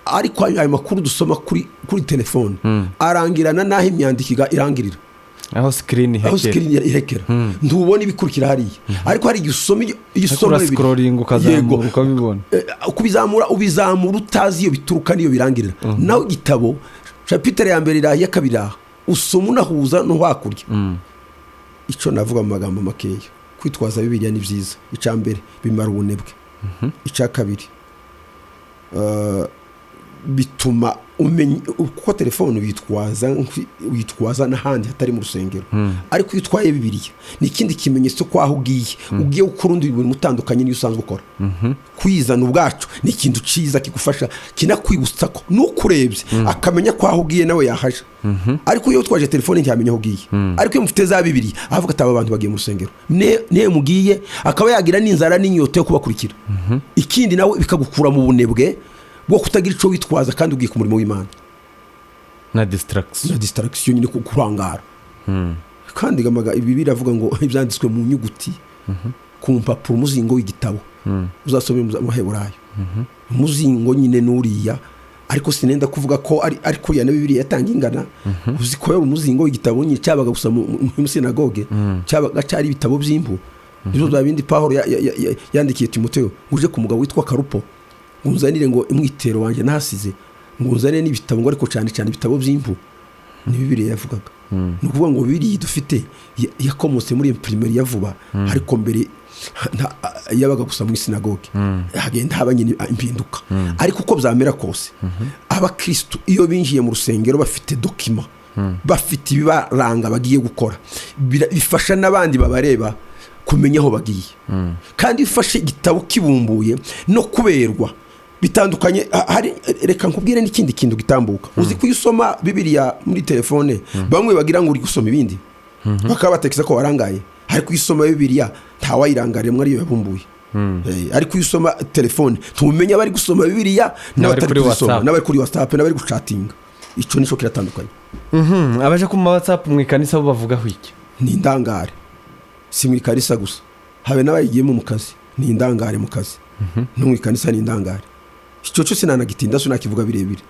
Ariko ayo makuru dusoma kuri telefone arangirana n'aho imyandiko irangirira. Aho screen Aho ihekera. Screen ihekera, ntubona ibikurikira hariya. Ariko hari igihe usoma iyo Ariko usoma bibiri. Urascrollinga ukazamura Yego. ukabibona. Kubizamura, ubizamura utazi iyo bituruka n'iyo birangirira. Naho igitabo, chapitre ya mbere iraha, iya kabiri iraha, usoma unahuza no hakurya. Icyo navuga mu magambo makeya, kwitwaza Bibiliya ni byiza. Icya mbere, bimara ubunebwe. Icya kabiri, bituma Kuko telefone uyitwaza n'ahandi hatari mu rusengero, ariko iyo utwaye Bibiliya ni ikindi kimenyetso ko aho ugiye, ugiye gukora undi murimo utandukanye n'iyo usanzwe ukora. Kwizana ubwacu ni ikintu cyiza kigufasha, kinakwibutsa ko n'ukurebye akamenya ko aho ugiye nawe yahaje. Ariko iyo utwaje telefone ntiyamenya aho ugiye. Ariko iyo mufite za Bibiliya, avuga ati: "Aba bantu bagiye mu rusengero." Niyo mugiye, akaba yagira n'inzara n'inyota yo kubakurikira. Ikindi nawe bikagukura mu bunebwe bwo kutagira icyo witwaza kandi ugiye ku murimo w'Imana. Na distraction. Na distraction nyine, kurangara. Kandi gamaga ibi biravuga ngo ibyanditswe mu nyuguti ku mpapuro, umuzingo w'igitabo, uzasome mu Baheburayo, umuzingo nyine n'uriya. Ariko sinenda kuvuga ko ari kuriya na Bibiliya yatanga ingana. Uzi ko yari umuzingo w'igitabo nyine cyabaga gusa mu sinagoge, cyabaga cyari ibitabo by'impu, nibyo bya bindi Pawulo yandikiye Timoteyo ngo uje ku mugabo witwa Karupo, ngo unzanire ngo umwitero wanjye nahasize, ngo unzanire n'ibitabo, ngo ariko cyane cyane ibitabo by'impu. Ni Bibiliya yavugaga. Ni ukuvuga ngo Bibiliya dufite yakomotse muri imprimerie ya vuba, ariko mbere yabaga gusa mu isinagoge. Hagenda haba nyine impinduka. Ariko uko byamera kose, abakristu iyo binjiye mu rusengero bafite document, bafite ibibaranga bagiye gukora, bifasha n'abandi babareba kumenya aho bagiye. Kandi iyo ufashe igitabo kibumbuye no kuberwa bitandukanye. Hari, reka nkubwire n'ikindi kintu gitambuka. Uzi ko iyo usoma Bibiliya muri telefone, bamwe bagira ngo uri gusoma ibindi, bakaba batekereza ko warangaye. Ariko iyo usoma Bibiliya ntawayirangariyemo, ariyo yabumbuye. Ariko iyo usoma telefone ntumenya abari gusoma Bibiliya n'abari n'abatari kuri kuzisoma, WhatsApp. N'abari kuri WhatsApp, n'abari gucatinga. Icyo nicyo kiratandukanye. Abaje ku ma WhatsApp mu ikanisa bo bavugaho iki? Ni indangare. Si mu ikanisa gusa, habe n'abayigiyemo mu kazi. Ni indangare mu kazi no mu ikanisa, ni indangare. Icyo cyo sinanagitinda, sinakivuga birebire.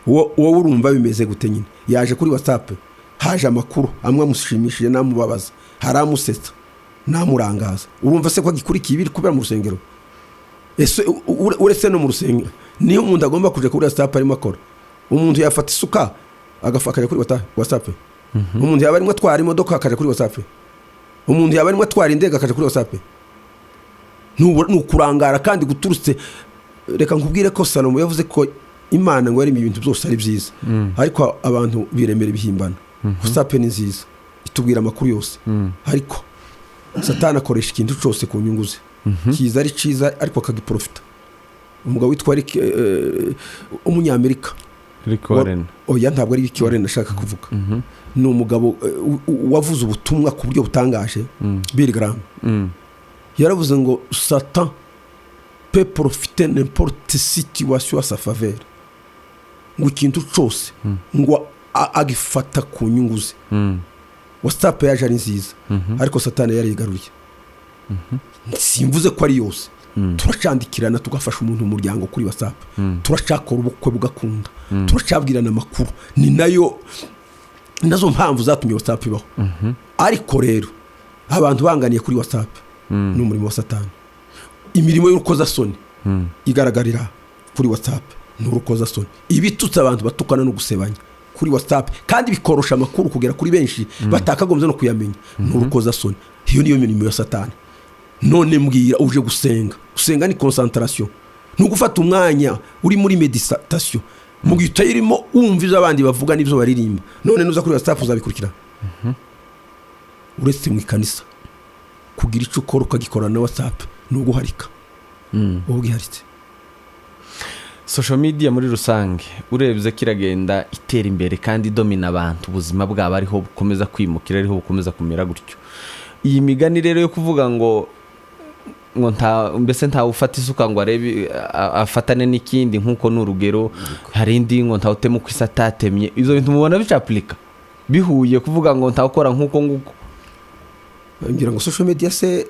Wowe urumva bimeze gute nyine? Yaje kuri WhatsApp, haje amakuru amwe amushimishije n'amubabaza, hari amusetsa n'amurangaza. Urumva se ko agikurikiye ibiri kubera mu rusengero? Ese uretse no mu rusengero, niyo umuntu agomba kuja kuri WhatsApp arimo akora? Umuntu yafata isuka akajya kuri WhatsApp? Umuntu yaba arimo atwara imodoka akajya kuri WhatsApp? Umuntu yaba arimo atwara indege akajya kuri WhatsApp? Ni ukurangara kandi guturutse. Reka nkubwire ko Salomo yavuze ko Imana ngo yaremye ibintu byose ari byiza, ariko abantu biremera ibihimbano. WhatsApp ni nziza, itubwira amakuru yose, ariko Satani akoresha ikintu cyose ku nyungu ze. Kiza ari cyiza, ariko akagiprofita. Umugabo witwa Rick, umunyamerika. Rick Warren. Oya, ntabwo ari Rick Warren ashaka kuvuga. Ni umugabo wavuze ubutumwa ku buryo butangaje, Bill Graham. Yaravuze ngo: "Satan peut profiter n'importe situation à sa faveur." Ngo ikintu cyose ngo agifata ku nyungu ze. WhatsApp yaje ari nziza, ariko Satani yarigaruriye. Simvuze ko ari yose. Turacandikirana, tugafasha umuntu mu muryango kuri WhatsApp, turacakora ubukwe bugakunda, turacabwirana amakuru. Ni nayo nazo mpamvu zatumye WhatsApp ibaho. Ariko rero abantu banganiye kuri WhatsApp ni umurimo wa Satani. Imirimo y'urukozasoni igaragarira kuri WhatsApp ni urukozasoni. Ibitutsi abantu batukana no gusebanya kuri WhatsApp, kandi bikorosha amakuru kugera kuri benshi batakagombye no kuyamenya, ni urukozasoni. Iyo niyo mirimo ya Satani. None mbwira, uje gusenga, gusenga ni concentration, ni ugufata umwanya uri muri méditation, mu gihe utayirimo wumva ibyo abandi bavuga n'ibyo baririmba. None nuza kuri WhatsApp uzabikurikira? Uretse mu ikanisa, kugira icyo ukora ukagikora na WhatsApp ni uguharika, uba ugiharitse. Social media muri rusange, urebye ko iragenda itera imbere kandi idomina abantu, ubuzima bwabo ariho bukomeza kwimukira, ariho bukomeza kumera gutyo. Iyi migani rero yo kuvuga ngo nta, mbese ntawe ufata isuka ngo arebe afatane n'ikindi, nk'uko ni urugero, hari indi ngo ntawe utema uko isi atatemye. Ibyo bintu mubona bicapurika bihuye, kuvuga ngo ntawukora nk'uko nguko? Ngira ngo social media se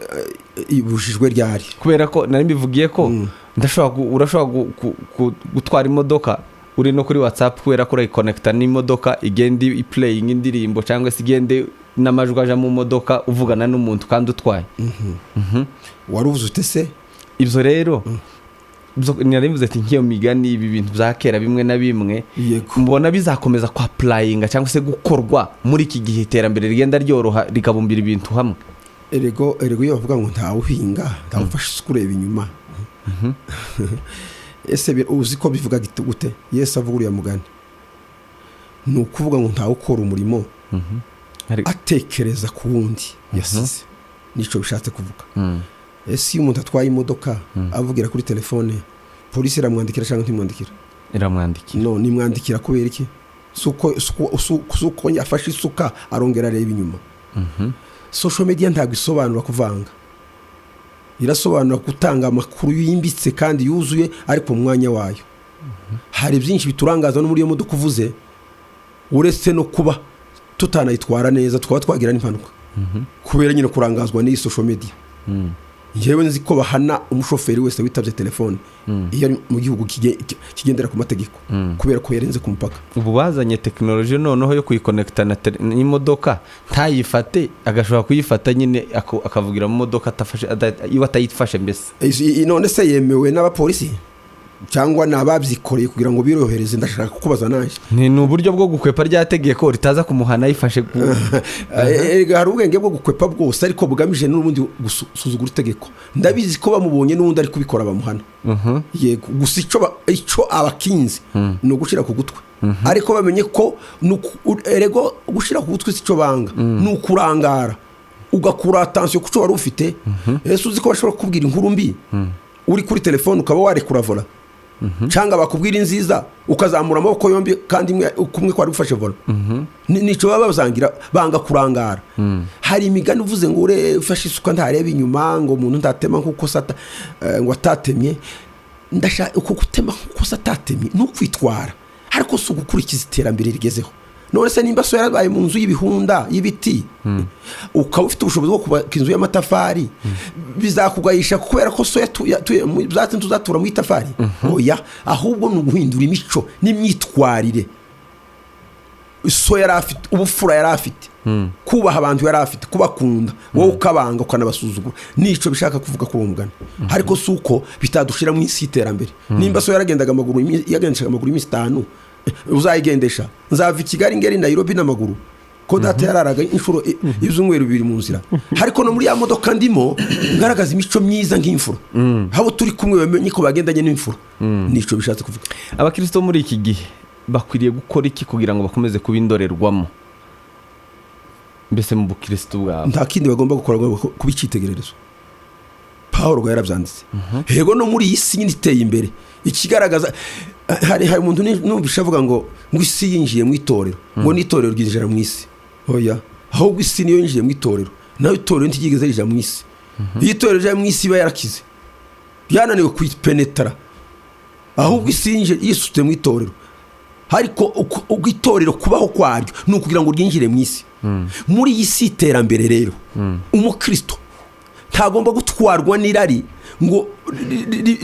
ibujijwe ryari? Kubera ko nari mbivugiye ko urashobora gutwara imodoka uri no kuri WhatsApp, kubera ko urayikonekita n'imodoka, igenda iplayinga indirimbo cyangwa se igende n'amajwi aja mu modoka, uvugana n'umuntu kandi utwaye. Wari uvuze ute se? Ibyo rero nari mvuze ati nk'iyo migani, ibi bintu bya kera bimwe na bimwe, mbona bizakomeza kwa applyinga cyangwa se gukorwa muri iki gihe iterambere rigenda ryoroha, rikabumbira ibintu hamwe. Erego iyo bavuga ngo ntawe uhinga, ntawe ufashe isuka ureba inyuma, ese uzi ko bivuga gute? Yesu avuga uriya mugani. Ni ukuvuga ngo ntawe ukora umurimo atekereza ku wundi yasize. Nicyo bishatse kuvuga. Ese iyo umuntu atwaye imodoka avugira kuri telefone, polisi iramwandikira cyangwa ntimwandikira? Iramwandikira. No nimwandikira kubera iki? Si uko yafashe isuka arongera areba inyuma. Social media ntabwo isobanura kuvanga, irasobanura gutanga amakuru yimbitse kandi yuzuye, ariko mu mwanya wayo. Hari byinshi biturangaza no muri iyo modoka uvuze, uretse no kuba tutanayitwara neza, tukaba twagira n'impanuka kubera nyine kurangazwa n'iyi social media. Njyewe nzi ko bahana umushoferi wese witabye telefone iyo ari mu gihugu kigendera ku mategeko, kubera ko yarenze ku mupaka. Ubu bazanye tekinoloji noneho yo kuyikonekita n'imodoka, ntayifate, agashobora kuyifata nyine akavugira mu modoka atafashe, iwe atayifashe mbese. None se yemewe n'abapolisi cyangwa ni ababyikoreye kugira ngo birohereze? Ndashaka kukubaza nanjye. Ni uburyo bwo gukwepa rya tegeko ritaza kumuhana yifashe. Erega hari ubwenge bwo gukwepa bwose, ariko bugamije n'ubundi gusuzugura itegeko. Ndabizi ko bamubonye n'ubundi ari kubikora bamuhana. Yego, gusa icyo abakinzi ni ugushyira ku gutwi, ariko bamenye ko erego gushyira ku gutwi si cyo banga, ni ukurangara ugakura attention ku cyo wari ufite. Ese uzi ko bashobora kukubwira inkuru mbi uri kuri telefone ukaba warekura volant, cyangwa bakubwira inziza ukazamura amaboko yombi kandi kumwe kwari gufashe volant? Nicyo baba bazangira, banga kurangara. Hari imigani uvuze ngo ure ufashe isuka ntareba inyuma, ngo umuntu ntatema nkuko sata ngo atatemye. Ndashaka uko gutema nkuko se atatemye ni ukwitwara, ariko si ugukurikiza iterambere rigezeho. None se nimba so yarabaye mu nzu y'ibihunda y'ibiti, ukaba ufite ubushobozi bwo kubaka inzu y'amatafari, bizakugayisha kubera ko so yatuye zatsi tuzatura mu itafari? Oya, ahubwo ni uguhindura imico n'imyitwarire. So yari afite ubupfura, yari afite kubaha abantu, yari afite kubakunda, wowe ukabanga ukanabasuzugura. Nicyo bishaka kuvuga kuri uwo mugani, ariko si uko bitadushira mu isi y'iterambere. Nimba so yaragendaga amaguru, yagendeshaga amaguru iminsi 5, uzayigendesha? Nzava i Kigali ngeri Nairobi n'amaguru, ko data yararaga inshuro ibyumweru 2 mu nzira, ariko no muri ya modoka ndimo ngaragaza imico myiza nk'imfura, abo turi kumwe bamenye ko bagendanye n'imfura. Nicyo bishatse kuvuga. Abakristo muri iki gihe bakwiriye gukora iki kugira ngo bakomeze kuba indorerwamo mbese mu bukristo bwabo? Nta kindi bagomba gukora, bagomba kuba icyitegererezo. Paul ngo yarabyanditse. Yego, no muri iyi si nyine iteye imbere, ikigaragaza hari umuntu numvishe avuga ngo isi yinjiye mu itorero, ngo n'itorero ryinjira mu isi. Oya, ahubwo isi niyo yinjiye mu itorero, naho itorero ntiryigeze rija mu isi. Iyo itorero rija mu isi iba yarakize, ryananiwe kuyipenetara. Ahubwo isi yinjiye yisutse mu itorero, ariko uko itorero kubaho kwaryo ni ukugira ngo ryinjire mu isi. Muri iyi si iterambere rero, umukristo ntagomba gutwarwa n'irari ngo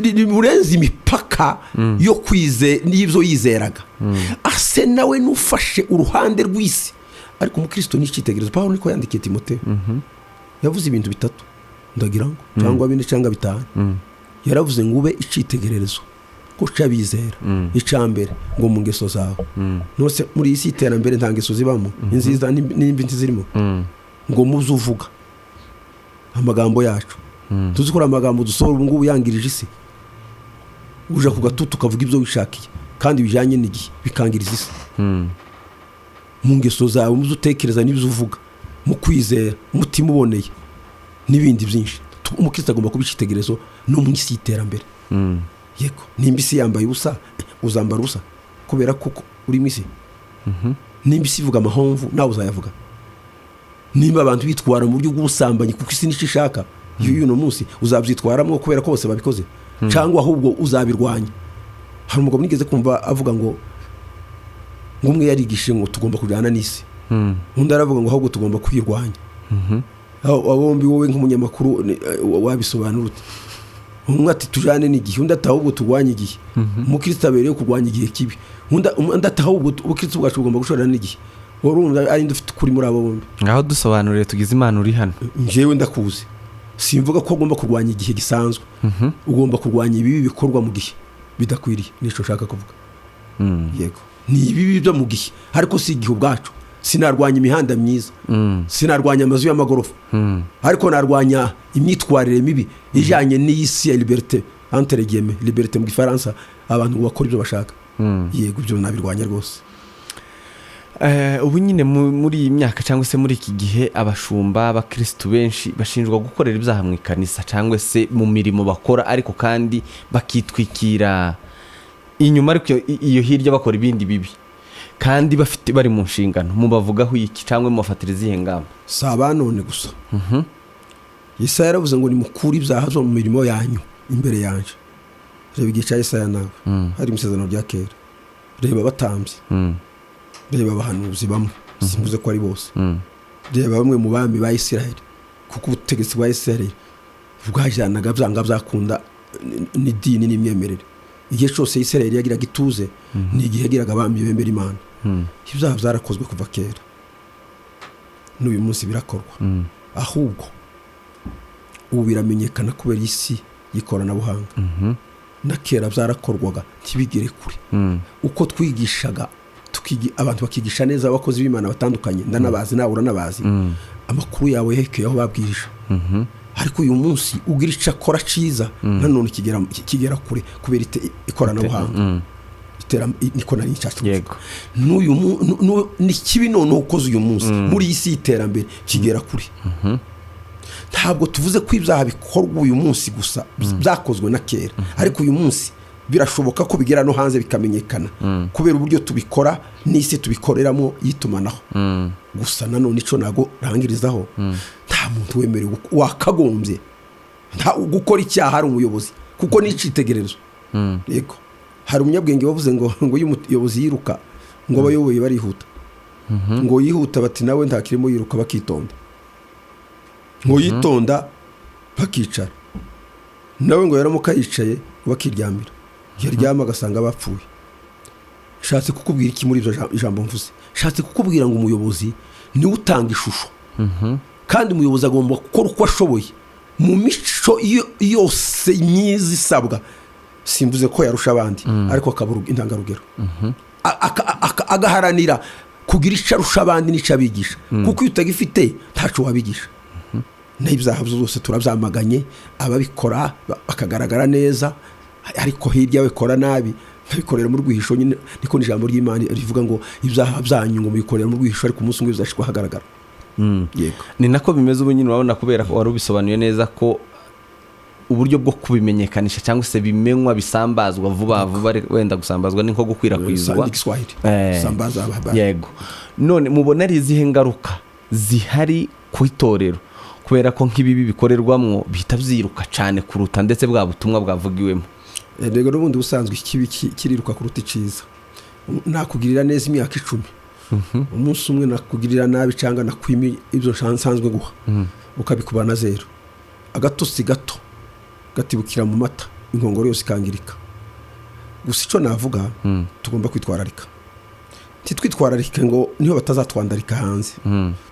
rimurenze imipaka yo kwize n'ibyo yizeraga, ase nawe n'ufashe uruhande rw'isi. Ariko umukristo ni icyitegererezo. Pawulo niko yandikiye Timoteyo. Yavuze ibintu bitatu, ndagira ngo cyangwa bine cyangwa bitanu. Yaravuze ngo ube icyitegererezo ko cy'abizera. Icya mbere ngo mu ngeso zawe. Nose muri iyi si y'iterambere nta ngeso zibamo inziza n'imbi ntizirimo? Ngo muze uvuga amagambo yacu, tuzi ko ari amagambo dusohora ubu ngubu yangirije isi. Uja ku gatutu ukavuga ibyo wishakiye kandi bijyanye n'igihe, bikangiriza isi. Mu ngeso zawe, muze utekereza n'ibyo uvuga, mu kwizera, umutima uboneye n'ibindi byinshi. Umukristo agomba kuba icyitegererezo no mu isi y'iterambere. Yego, nimba isi yambaye ubusa, uzambara ubusa kubera ko uri mu isi? Nimba isi ivuga amahomvu, nawe uzayavuga? Nimba abantu bitwara mu buryo bw'ubusambanyi kuko isi nicyo ishaka y'uno munsi, uzabyitwaramo kubera ko bose babikoze, cyangwa ahubwo uzabirwanya? Hari umugabo nigeze kumva avuga ngo umwe yarigishije ngo tugomba kujyana n'isi, undi aravuga ngo ahubwo tugomba kwirwanya. Abo bombi, wowe nk'umunyamakuru wabisobanura ute? Umwe ati tujyane n'igihe, undi ati ahubwo turwanye igihe. Umukristo abereyeho kurwanya igihe kibi. Undi ati ahubwo ubukristo bwacu bugomba gushorana n'igihe. Urumva ari nde ufite ukuri muri abo bombi? Ngaho dusobanurire, tugize Imana uri hano. Njyewe ndakuzi, simvuga ko ugomba kurwanya igihe gisanzwe, ugomba kurwanya ibibi bikorwa mu gihe bidakwiriye. Nicyo nshaka kuvuga. Yego, ni ibibi byo mu gihe, ariko si igihe ubwacu. Sinarwanya imihanda myiza, sinarwanya amazu y'amagorofa, ariko narwanya imyitwarire mibi ijyanye n'iyi si ya liberté, entre guillemets liberté mu Gifaransa, abantu bakora ibyo bashaka. Yego, ibyo nabirwanya rwose. Ubu nyine muri iyi myaka cyangwa se muri iki gihe, abashumba, abakirisitu benshi bashinjwa gukorera ibyaha mu ikanisa cyangwa se mu mirimo bakora, ariko kandi bakitwikira inyuma, ariko iyo hirya bakora ibindi bibi kandi bafite bari mu nshingano. Mubavugaho iki cyangwa mubafatira izihe ngamba? Si abanone gusa. Yesaya yaravuze ngo nimukure ibyaha byo mu mirimo yanyu imbere yanjye. Reba igihe cya Yesaya nawe, hari mu isezerano rya kera. Reba abatambyi, reba abahanuzi bamwe, simvuze ko ari bose, reba bamwe mu bami ba Isiraheli, kuko ubutegetsi bwa Isiraheli bwajyanaga byanga byakunda n'idini n'imyemerere. Igihe cyose Isiraheli yagiraga ituze ni igihe yagiraga abami bemera Imana. Ibyaha byarakozwe kuva kera, n'uyu munsi birakorwa. Ahubwo ubu biramenyekana kubera isi y'ikoranabuhanga. Na kera byarakorwaga ntibigere kure. Uko twigishaga, abantu bakigisha neza, abakozi b'Imana batandukanye, ndanabazi, nawe uranabazi, amakuru yawe yahekeye aho babwirije. Ariko uyu munsi ugira icyo akora cyiza, nanone kigera kure kubera ikoranabuhanga. Niko nari nshatse kuvuga. N'uyu ni kibi noneho ukoze uyu munsi muri iyi si y'iterambere kigera kure. Ntabwo tuvuze ko ibyaha bikorwa uyu munsi gusa, byakozwe na kera, ariko uyu munsi birashoboka ko bigera no hanze bikamenyekana kubera uburyo tubikora n'isi tubikoreramo y'itumanaho. Gusa nanone icyo ntabwo rangirizaho, nta muntu wemerewe wakagombye gukora icyaha ari umuyobozi, kuko ni icyitegererezo. Yego, hari umunyabwenge wavuze ngo iyo umuyobozi yiruka, ngo abayoboye barihuta, ngo yihuta bati nawe ntakirimo yiruka, bakitonda, ngo yitonda bakicara, nawe ngo yaramuka yicaye bakiryamira, yaryama agasanga bapfuye. Nshatse kukubwira iki muri ibyo ijambo mvuze? Nshatse kukubwira ngo umuyobozi niwe utanga ishusho, kandi umuyobozi agomba gukora uko ashoboye mu mico yose myiza isabwa. Simvuze ko yarusha abandi, ariko akaba intangarugero, agaharanira kugira icyo arusha abandi n'icyo abigisha, kuko iyo utagifite ntaco wabigisha. N'ibyaha zose turabyamaganye, ababikora bakagaragara neza, ariko hirya babikora nabi, babikorera mu rwihisho nyine. Niko n'ijambo ry'Imana rivuga ngo ibyaha byanyu ngo mubikorera mu rwihisho, ariko umunsi umwe bizashyirwa ahagaragara. Yego. Ni nako bimeze ubu nyine. Urabona, kubera ko wari ubisobanuye neza ko uburyo bwo kubimenyekanisha cyangwa se bimenywa, bisambazwa vuba vuba, ariko wenda gusambazwa ni nko gukwirakwizwa. Igiswahili. Sambaza habari. Yego. None mubona ari izihe ngaruka zihari ku itorero, kubera ko nk'ibibi bikorerwamwo bihita byiruka cyane kuruta ndetse bwa butumwa bwavugiwemo? Rego, n'ubundi busanzwe ikibi kiriruka kuruta iciza. Nakugirira neza imyaka 10, umunsi umwe nakugirira nabi cyangwa nakwima ibyo nsanzwe guha, ukabikuba na zero. Agatotsi gato gatibukira mu mata, inkongoro yose ikangirika. Gusa icyo navuga, tugomba kwitwararika. Ntitwitwararike ngo niho batazatwandarika hanze,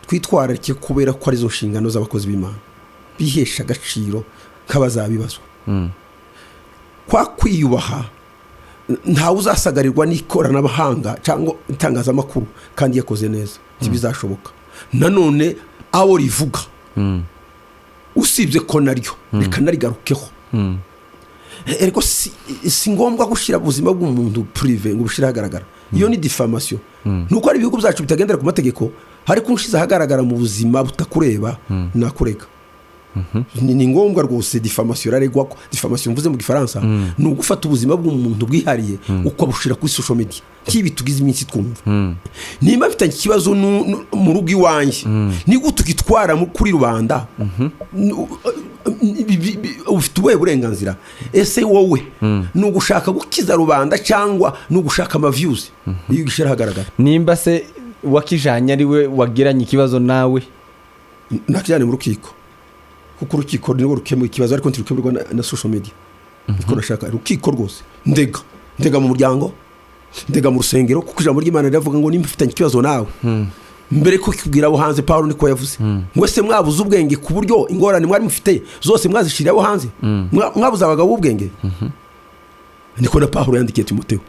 twitwararike kubera ko arizo nshingano z'abakozi b'Imana bihesha agaciro nk'abazabibazwa. Kwa kwiyubaha, ntawe uzasagarirwa n'ikoranabuhanga cyangwa itangazamakuru kandi yakoze neza, ntibizashoboka. Nanone abo rivuga, usibye ko naryo reka narigarukeho, ariko si ngombwa gushyira ubuzima bw'umuntu privé ngo bushyire ahagaragara. Iyo ni diffamation. Nuko hari ibihugu byacu bitagendera ku mategeko, ariko ushyize ahagaragara mu buzima butakureba nakurega. Ni ngombwa rwose, diffamation iraregwa. Ko diffamation mvuze mu Gifaransa ni ugufata ubuzima bw'umuntu bwihariye ukabushyira kuri social media, nk'ibi tugize iminsi twumva. Nimba mfitanye ikibazo mu rugo iwanjye, ni gute ugitwara kuri rubanda? Ufite ubuhe burenganzira? Ese wowe ni ugushaka gukiza rubanda cyangwa ni ugushaka ama views iyo ugishyira ahagaragara? Nimba se wakijanye ari we wagiranye ikibazo nawe? Nakijyane mu rukiko, kuko urukiko nirwo rukemura ikibazo, ariko ntirukemurwa na social media. Niko nashaka urukiko rwose. Ndega mu muryango, ndega mu rusengero, kuko ijambo ry'Imana riravuga ngo nimba ufitanye ikibazo nawe, mbere ko kibwira abo hanze. Pawulo niko yavuze ngo ese mwabuze ubwenge ku buryo ingorane mwari mufite zose mwazishiriye abo hanze? Mwabuze abagabo b'ubwenge? Niko na Pawulo yandikiye Timoteyo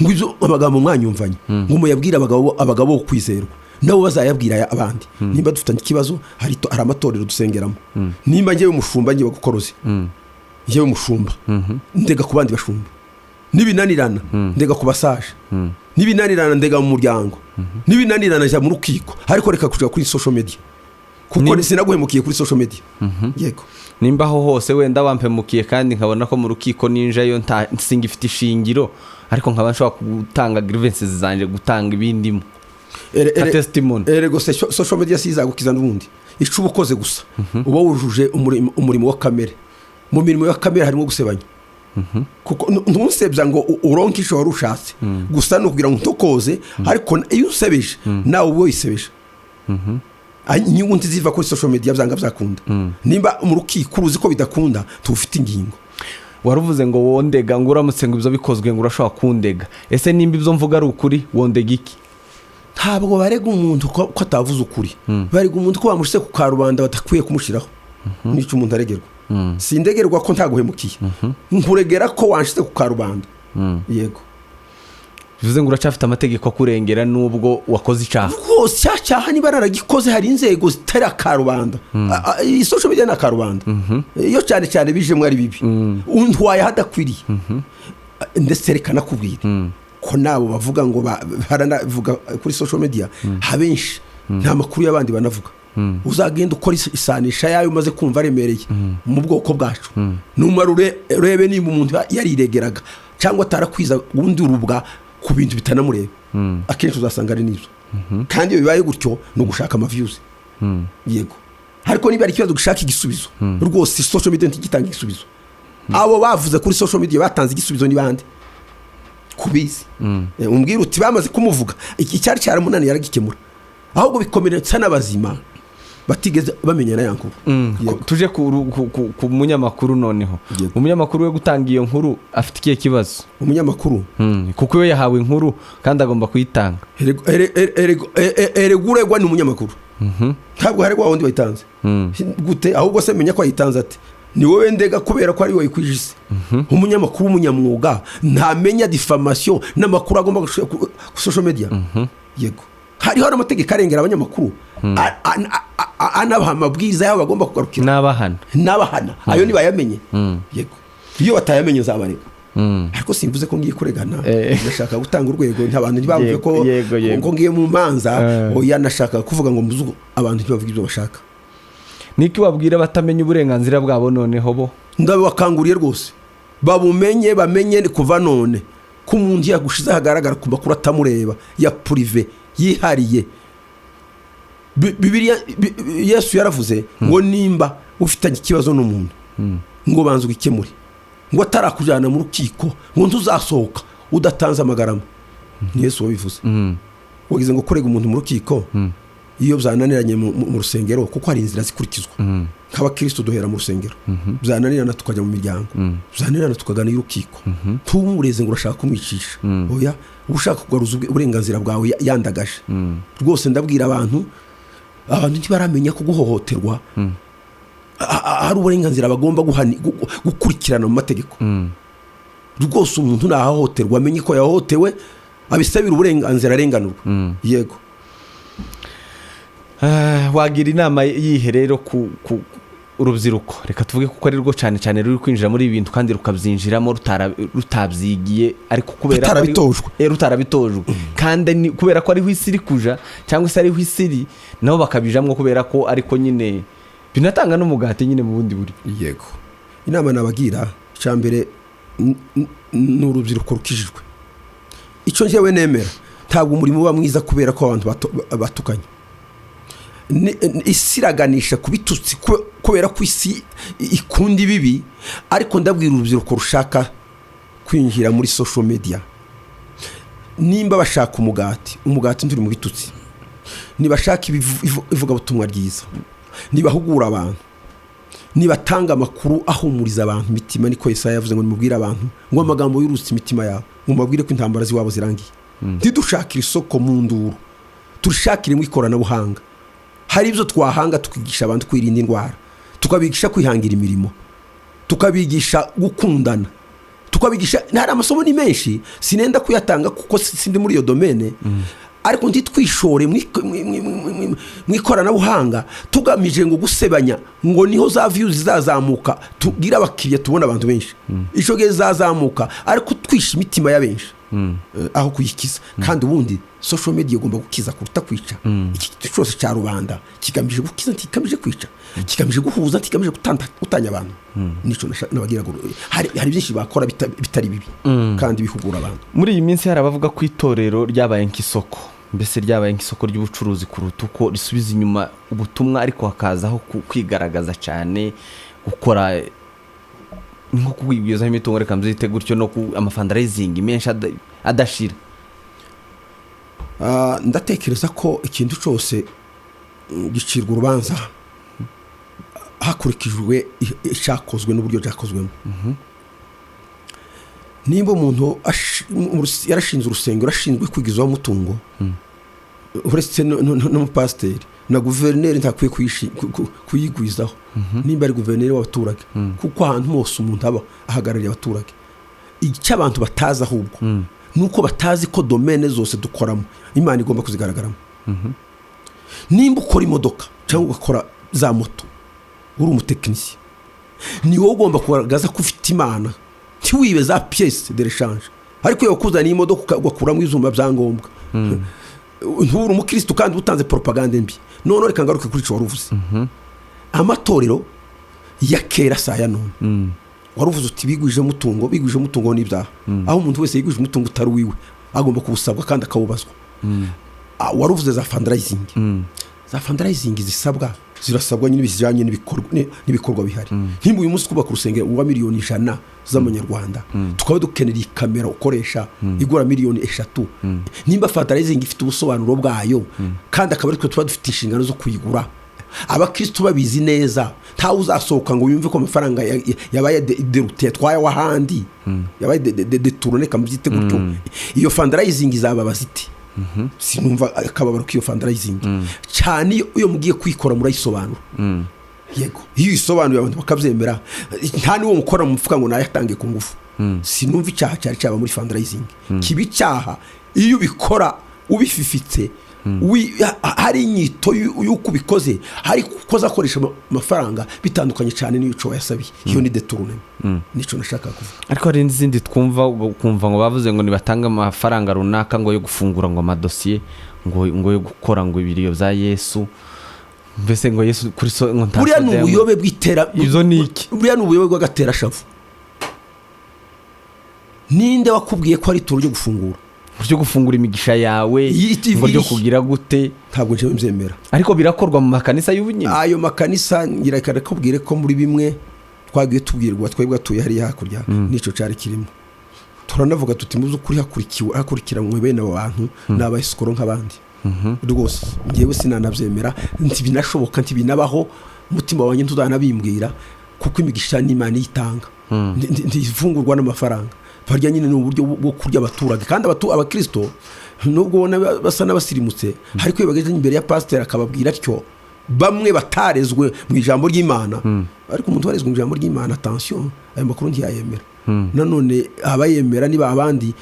ngo ibyo amagambo mwanyumvanye ngo muyabwire abagabo bo kwizerwa, nabo bazayabwira abandi. Nimba dufitanye ikibazo, hari amatorero dusengeramo. Nimba ngewe umushumba, ngewe gukoroze, ngewe umushumba ndega ku bandi bashumba, nibinanirana ndega ku basaje, nibinanirana ndega mu muryango. Nibinanirana jya mu rukiko, ariko reka kuja kuri social media, kuko sinaguhemukiye kuri social media. Yego. Nimba aho hose wenda wampemukiye, kandi nkabona ko mu rukiko ninjayo nta singifite ishingiro, ariko nkaba nshobora gutanga grievances zanje, gutanga ibindimo nka testimony. Erego social media sizagukiza n'ubundi. Ico uba ukoze gusa, uba wujuje umurimo wa kamere. Mu mirimo ya kamere harimo gusebanya, kuko ntusebya ngo uronke ico wari ushatse gusa, ni ukugira ngo ntukoze. Ariko iyo usebeje, nawe uba wisebeje. Inyungu ntiziva kuri social media, byanga byakunda. Nimba mu rukiko uruzi ko bidakunda, tufite ingingo. Waruvuze ngo wondega, ngo uramutse ngo ibyo bikozwe ngo urashobora kundega. Ese nimba ibyo mvuga ari ukuri, wondega iki? Ntabwo barega umuntu ko atavuze ukuri. Barega umuntu ko bamushyize ku karubanda badakwiye kumushyiraho. Nicyo umuntu aregerwa. Sindegerwa ko ntaguhemukiye, nkuregera ko wanshyize ku karubanda. Yego. Bivuze ngo uracyafite amategeko akurengera nubwo wakoze icyaha. Rwose, cya cyaha niba naragikoze, hari inzego zitari akarubanda. Iyi social media ni akarubanda. Iyo cyane cyane bijemo ari bibi, untwaye ahadakwiriye. Ndetse reka nakubwire ko nabo bavuga ngo baranavuga kuri social media, abenshi nta makuru y'abandi banavuga. Uzagenda ukora isanisha yayo umaze kumva aremereye mu bwoko bwacu, numara urebe nimba umuntu yariregeraga cyangwa atarakwiza ubundi urubwa ku bintu bitanamureba. Akenshi uzasanga ari n'ibyo. Kandi iyo bibaye gutyo, ni ugushaka ama views. Yego, ariko niba ari ikibazo gushaka igisubizo, rwose social media ntigitanga igisubizo. Abo bavuze kuri social media batanze igisubizo ni bande kubizi? Umbwira uti bamaze kumuvuga, iki cyari cyaramunaniye yaragikemura. Ahubwo bikomeretsa n'abazima batigeze bamenya na ya nkuru. Yego. Tuje ku munyamakuru noneho. Yego. Umunyamakuru we gutanga iyo nkuru afite ikihe kibazo? Umunyamakuru? Kuko iyo yahawe inkuru kandi agomba kuyitanga. Erega uregwa ni umunyamakuru, ntabwo haregwa wundi wayitanze. Gute ahubwo se menya ko yayitanze ate? Ni wowe ndega kubera ko ari wowe wayikwije. Umunyamakuru w'umunyamwuga ntamenya diffamation n'amakuru agomba gushyira ku social media. Yego, hariho n'amategeko arengera abanyamakuru, anabaha amabwiriza y'aho bagomba kugarukira. N'abahana. N'abahana. Ayo ntibayamenye. Yego, iyo batayamenye nzabarega, ariko simvuze ko ngiye kuregana. Ndashaka gutanga urwego, abantu ntibamve ko Yego, yego. ngo ngiye mu manza. Oya, nashaka kuvuga ngo muzu abantu ntibavuge ibyo bashaka. Niki wabwira batamenya uburenganzira bwabo noneho bo? Ndabakanguriye rwose babumenye, bamenye kuva none ko umuntu yagushize ahagaragara ku makuru atamureba ya privé yihariye. Bibiliya, Yesu yaravuze ngo nimba ufitanye ikibazo n'umuntu, ngo banza ugikemure, ngo atarakujyana mu rukiko, ngo ntuzasohoka udatanze amagarama. Ni Yesu wabivuze. Wagize ngo kurega umuntu mu rukiko, iyo byananiranye mu rusengero, kuko hari inzira zikurikizwa, nk'abakristo duhera mu rusengero, byananirana tukajya mu miryango, byananirana tukagana y'urukiko. Ntumureze ngo urashaka kumwicisha. Oya, uba ushaka kugaruza uburenganzira bwawe yandagaje. Rwose ndabwira abantu, abantu ntibaramenya ko guhohoterwa hari uburenganzira bagomba gukurikirana mu mategeko. Rwose umuntu nahohoterwa, amenye ko yahohotewe, abisabira uburenganzira, arenganurwa. Yego. Wagira inama yihe rero ku urubyiruko? Reka tuvuge kuko ari rwo cyane cyane ruri kwinjira muri ibi bintu, kandi rukabyinjiramo rutabyigiye, ariko kubera ko Rutarabitojwe. Rutarabitojwe, kandi ni kubera ko ariho isi iri kuja, cyangwa se ariho isi iri, nabo bakabijamwo kubera ko ariko nyine binatanga n'umugati nyine mu bundi buryo. Yego, inama nabagira, icya mbere ni urubyiruko rukijijwe. Icyo njyewe nemera, ntabwo umurimo uba mwiza kubera ko abantu batukanye. Isi iraganisha ku bitutsi kubera ko isi ikunda ibibi. Ariko ndabwira urubyiruko rushaka kwinjira muri social media, nimba bashaka umugati, umugati nturi mu bitutsi. Nibashaka ivugabutumwa ryiza, nibahugura abantu, nibatanga amakuru ahumuriza abantu imitima. Niko Yesaya yavuze ngo nimubwire abantu ngo amagambo yurutse imitima yabo, ngo mubabwire ko intambara z'iwabo zirangiye. Ntidushakire isoko mu nduru, turishakire mu ikoranabuhanga. Hari ibyo twahanga, tukigisha abantu kwirinda indwara, tukabigisha kwihangira imirimo, tukabigisha gukundana, tukabigisha. Hari amasomo ni menshi, sinenda kuyatanga kuko sindi muri iyo domaine. Ariko ntitwishore mu ikoranabuhanga tugamije ngo gusebanya, ngo niho za views zizazamuka, tubwire abakiriya, tubone abantu benshi. Icyo gihe zizazamuka, ariko twishe imitima ya benshi. Aho kuyikiza. Kandi ubundi social media igomba gukiza kuruta kwica. Iki kintu cyose cya rubanda kigamije gukiza, ntikigamije kwica, kigamije guhuza, ntikigamije gutanya abantu. Nico nabagiraga. Hari byinshi bakora bitari bibi kandi bihugura abantu. Muri iyi minsi hari abavuga ko itorero ryabaye nk'isoko, mbese ryabaye nk'isoko ry'ubucuruzi kuruta uko risubiza inyuma ubutumwa, ariko hakazaho kwigaragaza cyane, gukora nko kwigwizaho imitungo, reka mbyite gutyo, no ku amafundraising menshi adashira. Ndatekereza ko ikintu cyose gicirwa urubanza hakurikijwe icyakozwe n'uburyo cyakozwemo. Nimba umuntu yarashinze urusengero, ashinzwe kwigizaho umutungo, uretse n'umupasiteri na guverineri ntakwiye kuyigwizaho nimba ari guverineri w'abaturage, kuko ahantu hose umuntu aba ahagarariye abaturage. Icyo abantu batazi ahubwo ni uko batazi ko domaine zose dukoramo Imana igomba kuzigaragaramo. Nimba ukora imodoka cyangwa ugakora za moto, uri umutekinisiye, ni wowe ugomba kugaragaza ko ufite Imana, ntiwibe za pièces de rechange. Ariko iyo wakuzaniye imodoka ugakuramo ibyuma bya ngombwa, ntubure umukirisitu kandi utanze propagande mbi. None reka ngaruke kuri icyo wari uvuze, amatorero ya kera si aya none. Wari uvuze uti bigwije umutungo. Bigwije umutungo n'ibyaha, aho umuntu wese yigwije umutungo utari uwiwe agomba kuwusabwa kandi akawubazwa. Wari uvuze za fundraising. Za fundraising zisabwa, zirasabwa nyine bijyanye n'ibikorwa bihari. Nimba uyu munsi twubaka urusengero rwa miliyoni 100 z'amanyarwanda, tukaba dukenera iyi kamera ukoresha igura miliyoni 3, nimba fundraising ifite ubusobanuro bwayo kandi akaba ari twe tuba dufite inshingano zo kuyigura, abakristo babizi neza, ntawe uzasohoka ngo yumve ko amafaranga yabaye détourné, yatwaye ahandi, yabaye détourné, kamubyite gutyo. Iyo fundraising izababaza ite? Sinumva akababaro k'iyo fundraising cyane. Iyo mugiye kuyikora murayisobanura. Yego, iyo uyisobanuye abantu bakabyemera, nta n'uwo mukora mu mufuka ngo nayatange ku ngufu. Sinumva icyaha cyari cyaba muri fundraising. Kiba icyaha iyo ubikora ubififitse, hari inyito y'uko ubikoze, hari kuko akoresha amafaranga bitandukanye cyane n'iyo wayasabiye. Iyo ni détournement, nicyo nashaka kuvuga. Ariko hari n'izindi twumva, ukumva ngo bavuze ngo nibatange amafaranga runaka ngo yo gufungura ngo amadosiye, ngo yo gukora ngo ibiriyo bya Yesu, mbese ngo Yesu kuri so ngo nta Buriya ni soda ubuyobe bw'itera. Izo ni iki? Buriya ni ubuyobe bw'agaterashavu. Ninde wakubwiye ko ari ituro ryo gufungura? Ryo gufungura imigisha yawe. Iyi TV. Ngo ryo kugira gute? Ntabwo njyewe mbyemera. Ariko birakorwa mu makanisa y'ubu nyine. Ayo makanisa, ngira kubwire ko muri bimwe twagiye tubwirwa twebwe atuye hariya hakurya, n'icyo cyari kirimo. Turanavuga tuti mu by'ukuri hakurikiwe, hakurikiranywe bene abo bantu, ni abayisikoro nk'abandi rwose. Ngewe sinanabyemera, ntibinashoboka, ntibinabaho, umutima wanjye ntuzanabimbwira, kuko imigisha n'Imana iyitanga, ntifungurwa n'amafaranga. Barya nyine ni uburyo bwo kurya abaturage. Kandi abakristo nubwo ubona basa n'abasirimutse, ariko iyo bageze imbere ya pasiteri akababwira atyo, bamwe batarezwe mu ijambo ry'Imana, ariko umuntu warezwe mu ijambo ry'Imana, attention, ayo makuru ntiyayemera. Nanone abayemera niba abandi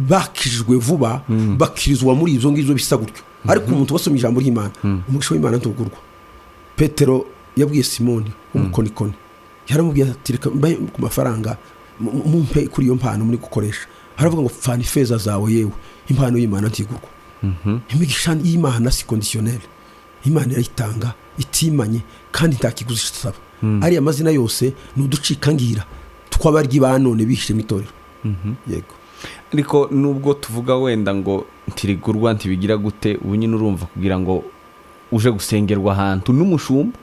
bakijijwe vuba, bakirizwa muri ibyo ngibyo bisa gutyo. Ariko umuntu wasomye ijambo ry'Imana, umugisha w'Imana ntugurwa. Petero yabwiye Simoni w'umukonikoni, yaramubwiye ati: "Reka mbahe ku mafaranga, mumpe kuri iyo mpano muri gukoresha." Aravuga ngo: "Pfana ifeza zawe yewe, impano y'Imana ntigurwa." Imigisha y'Imana si conditionnelle. Imana irayitanga itimanye kandi nta kiguzi isaba. Ariya mazina yose ni uducikangira tw'abaryi ba none bihishe mu itorero. Yego. Ariko nubwo tuvuga wenda ngo ntirigurwa, ntibigira gute, ubu nyine urumva kugira ngo uje gusengerwa ahantu n'umushumba,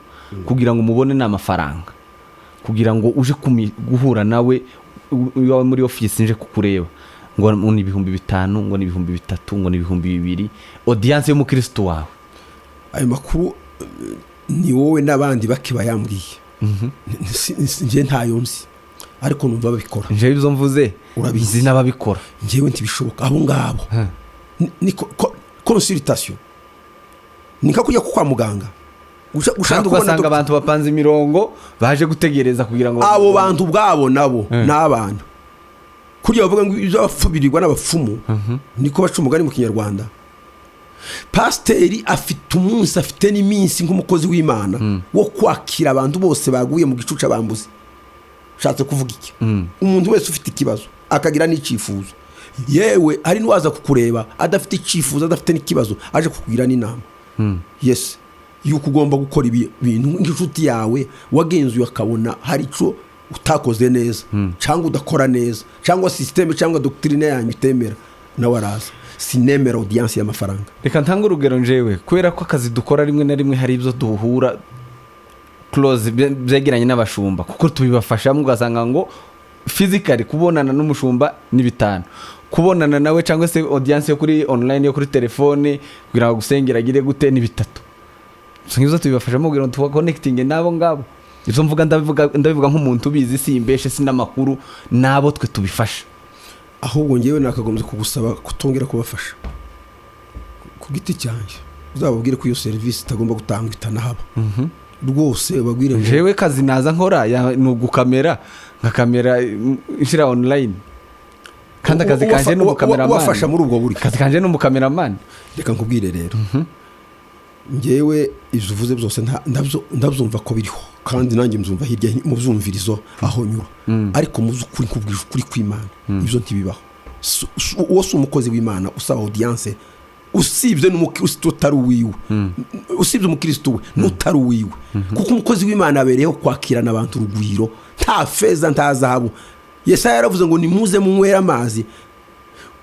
kugira ngo umubone ni amafaranga, kugira ngo uje guhura nawe iwawe muri ofisi, nje kukureba, ngo ni 5000, ngo ni 3000, ngo ni 2000, audience y'umukirisitu wawe. Ayo makuru ni wowe n'abandi bake bayambwiye. Njye ntayo nzi, ariko numva babikora. Nje ibyo mvuze Urabizi. nzi n'ababikora. Njyewe ntibishoboka abo ngabo. Ni consultation ni nka kujya kwa muganga. Ushaka Kandi kubona ugasanga abantu bapanze imirongo baje gutegereza kugira ngo Abo bantu ubwabo nabo ni abana. Kurya bavuga ngo ibyo abapfu birirwa n'abapfumu, niko baca umugani mu Kinyarwanda. Pasiteri afite umunsi, afite n'iminsi nk'umukozi w'Imana wo kwakira abantu bose baguye mu gicucu abambuzi. Ushatse kuvuga iki? Umuntu wese ufite ikibazo akagira n'icyifuzo. Yewe, hari n'uwaza kukureba adafite icyifuzo, adafite n'ikibazo, aje kukugira n'inama, yes, yuko ugomba gukora ibi bintu nk'inshuti yawe wagenzuye, akabona hari icyo utakoze neza cyangwa udakora neza, cyangwa système cyangwa doctrine yanyu itemera, nawe araza. Sinemera audience y'amafaranga. Reka ntange urugero njewe, kubera ko akazi dukora rimwe na rimwe hari ibyo duhura close byegeranye n'abashumba, kuko tubibafashamo. Ugasanga ngo physically kubonana n'umushumba ni 5, kubonana nawe cyangwa se audience yo kuri online, yo kuri telefone, kugira ngo agusengere agire gute, ni 3. Gusa nk'ibyo tubibafashamo kugira ngo tuba-connectinge n'abo ngabo. Ibyo mvuga ndabivuga nk'umuntu ubizi, si imbeshe, si n'amakuru, n'abo twe tubifasha. Ahubwo ngewe nakagombye kugusaba kutongera kubafasha ku giti cyanjye. Uzababwire ko iyo serivisi itagomba gutangwa, itanahaba rwose. Ubabwire ngo Jewe kazi naza nkora ni ugukamera, nkakamera nshyira online, kandi akazi kanje ni umukameramani. Ubafasha muri ubwo buryo? Akazi kanje ni umukameramani. Reka nkubwire rero, ngewe ibyo uvuze byose ndabyumva ko biriho, kandi nanjye mbyumva hirya mu byumvirizo aho nyura. Ariko mu by'ukuri, nkubwije ukuri kw'Imana, ibyo ntibibaho. Uwo si umukozi w'Imana usaba audience, usibye n'umukristo utari uwiwe, usibye umukristo we n'utari uwiwe, kuko umukozi w'Imana abereyeho kwakirana abantu urugwiro, nta feza, nta zahabu. Yesaya yaravuze ngo: "Nimuze munywere amazi,"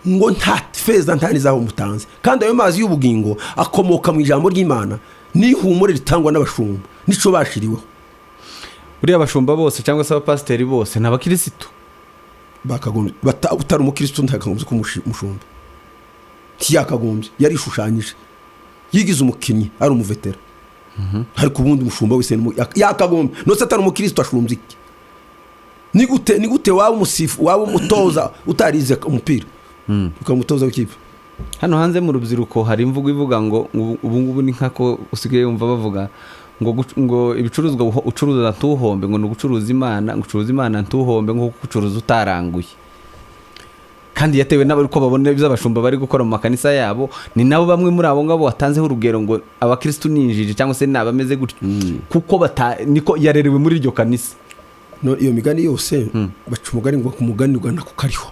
ngo nta feza nta n'izahabu mutanze. Kandi ayo mazi y'ubugingo akomoka mu ijambo ry'Imana n'ihumure ritangwa n'abashumba, nico bashiriweho. Buriya abashumba bose cyangwa se abapasiteri bose ni abakirisitu? Bakagombye utari umukristo ntakagombye kuba umushumba, ntiyakagombye. Yarishushanyije, yigize umukinnyi, ari umuvetera. Ariko ubundi umushumba wese yakagombye nose atari umukristo ashumbye iki? Ni gute waba umusifu, waba umutoza utarize umupira, ukaba umutoza w'ikipe? Hano hanze mu rubyiruko hari imvugo ivuga ngo ubu ngubu ni nk'ako usigaye wumva bavuga ngo ibicuruzwa ucuruza ntuhombe, ngo ni ugucuruza Imana, ngo ucuruza Imana ntuhombe, ngo ucuruza utaranguye. Kandi yatewe n'uko babona ibyo abashumba bari gukora mu makanisa yabo. Ni nabo bamwe muri abo ngabo watanzeho urugero ngo abakirisitu ni injiji cyangwa se ni abameze gutyo, kuko bata niko yarerewe muri iryo kanisa. No, iyo migani yose baca umugani ngo ku mugani ugana ku kariho.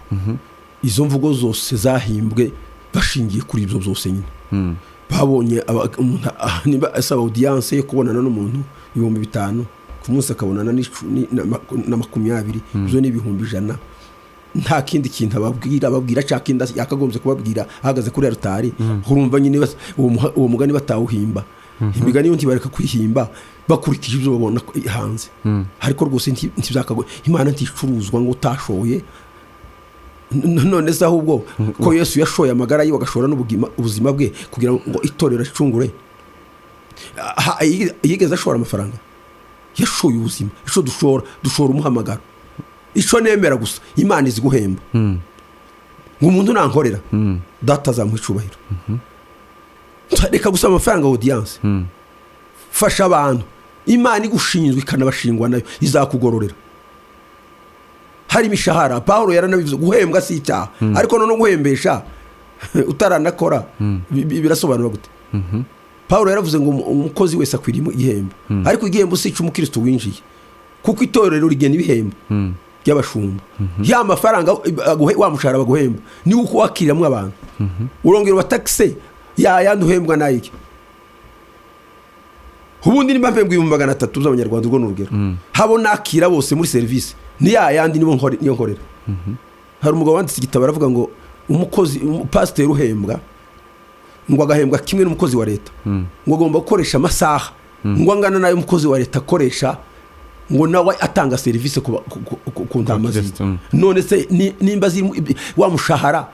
Izo mvugo zose zahimbwe bashingiye kuri ibyo byose nyine babonye. Umuntu niba asaba audience yo kubonana n'umuntu 5000 ku munsi, akabonana na 20, ibyo ni 100,000. Nta kindi kintu ababwira cya kindi yakagombye kubabwira ahagaze kuri altari. Urumva nyine uwo mugani batawuhimba. Imigani yo ntibareka kwihimba bakurikije ibyo babona hanze. Ariko rwose ntibyakagoye, Imana nticuruzwa ngo utashoye. None se ahubwo ko Yesu yashoye amagara yiwe, agashora n'ubuzima bwe kugira ngo itorero ricungure, yigeze ashora amafaranga? Yashoye ubuzima. Ico dushora, dushora umuhamagaro. Ico nemera gusa, Imana izi guhemba. Ngo umuntu nankorera, Data azamuha icubahiro. Reka gusaba amafaranga audience. Fasha abantu, Imana igushinzwe ikanabashingwa nayo izakugororera. Hari imishahara, Paul yaranabivuze, guhembwa si icyaha. Ariko none guhembesha utaranakora birasobanura gute? Paul yaravuze ngo umukozi wese akwiriye igihembo. Ariko igihembo si icy'umukristo winjiye, kuko itorero rigena ibihembo by'abashumba. Ya mafaranga wa mushahara baguhemba niwo uko wakiriramo abantu, urongera ubatakise ya yandi uhembwa n'ayiki? Ubundi nimba mpembwa 300,000 by'abanyarwanda, urwo ni urugero, habo nakira bose muri serivisi ni ya yandi niyo nkorera. Hari umugabo wanditse igitabo, aravuga ngo umukozi, umupasiteri uhembwa, ngo agahembwa kimwe n'umukozi wa leta, ngo agomba gukoresha amasaha ngo angana n'ayo umukozi wa leta akoresha, ngo nawe atanga serivisi ku ntama ziwe. None se nimba zirimo wa mushahara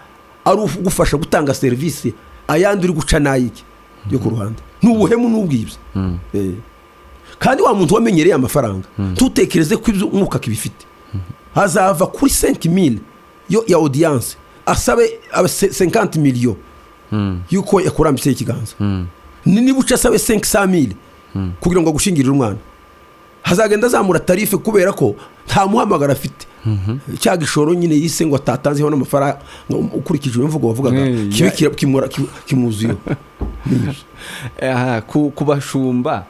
ari ugufasha gutanga serivisi, ayandi uri guca n'ayiki yo ku ruhande? Ni ubuhemu n'ubwibyo. Kandi wa muntu wamenyereye amafaranga, ntutekereze ko ibyo umwuka kibifite. Hazava kuri 5000 yo ya audience asabe 50 millions yuko yakurambitseho ikiganza. Niba uca asabe 500 000 kugira ngo agushingirire umwana, hazagenda azamura tarif, kubera ko nta muhamagaro afite. Cya gishoro nyine yise ngo atatanzeho n'amafaranga, ukurikije imvugo wavugaga, kibe kimwuzuyeho. Aha, ku bashumba.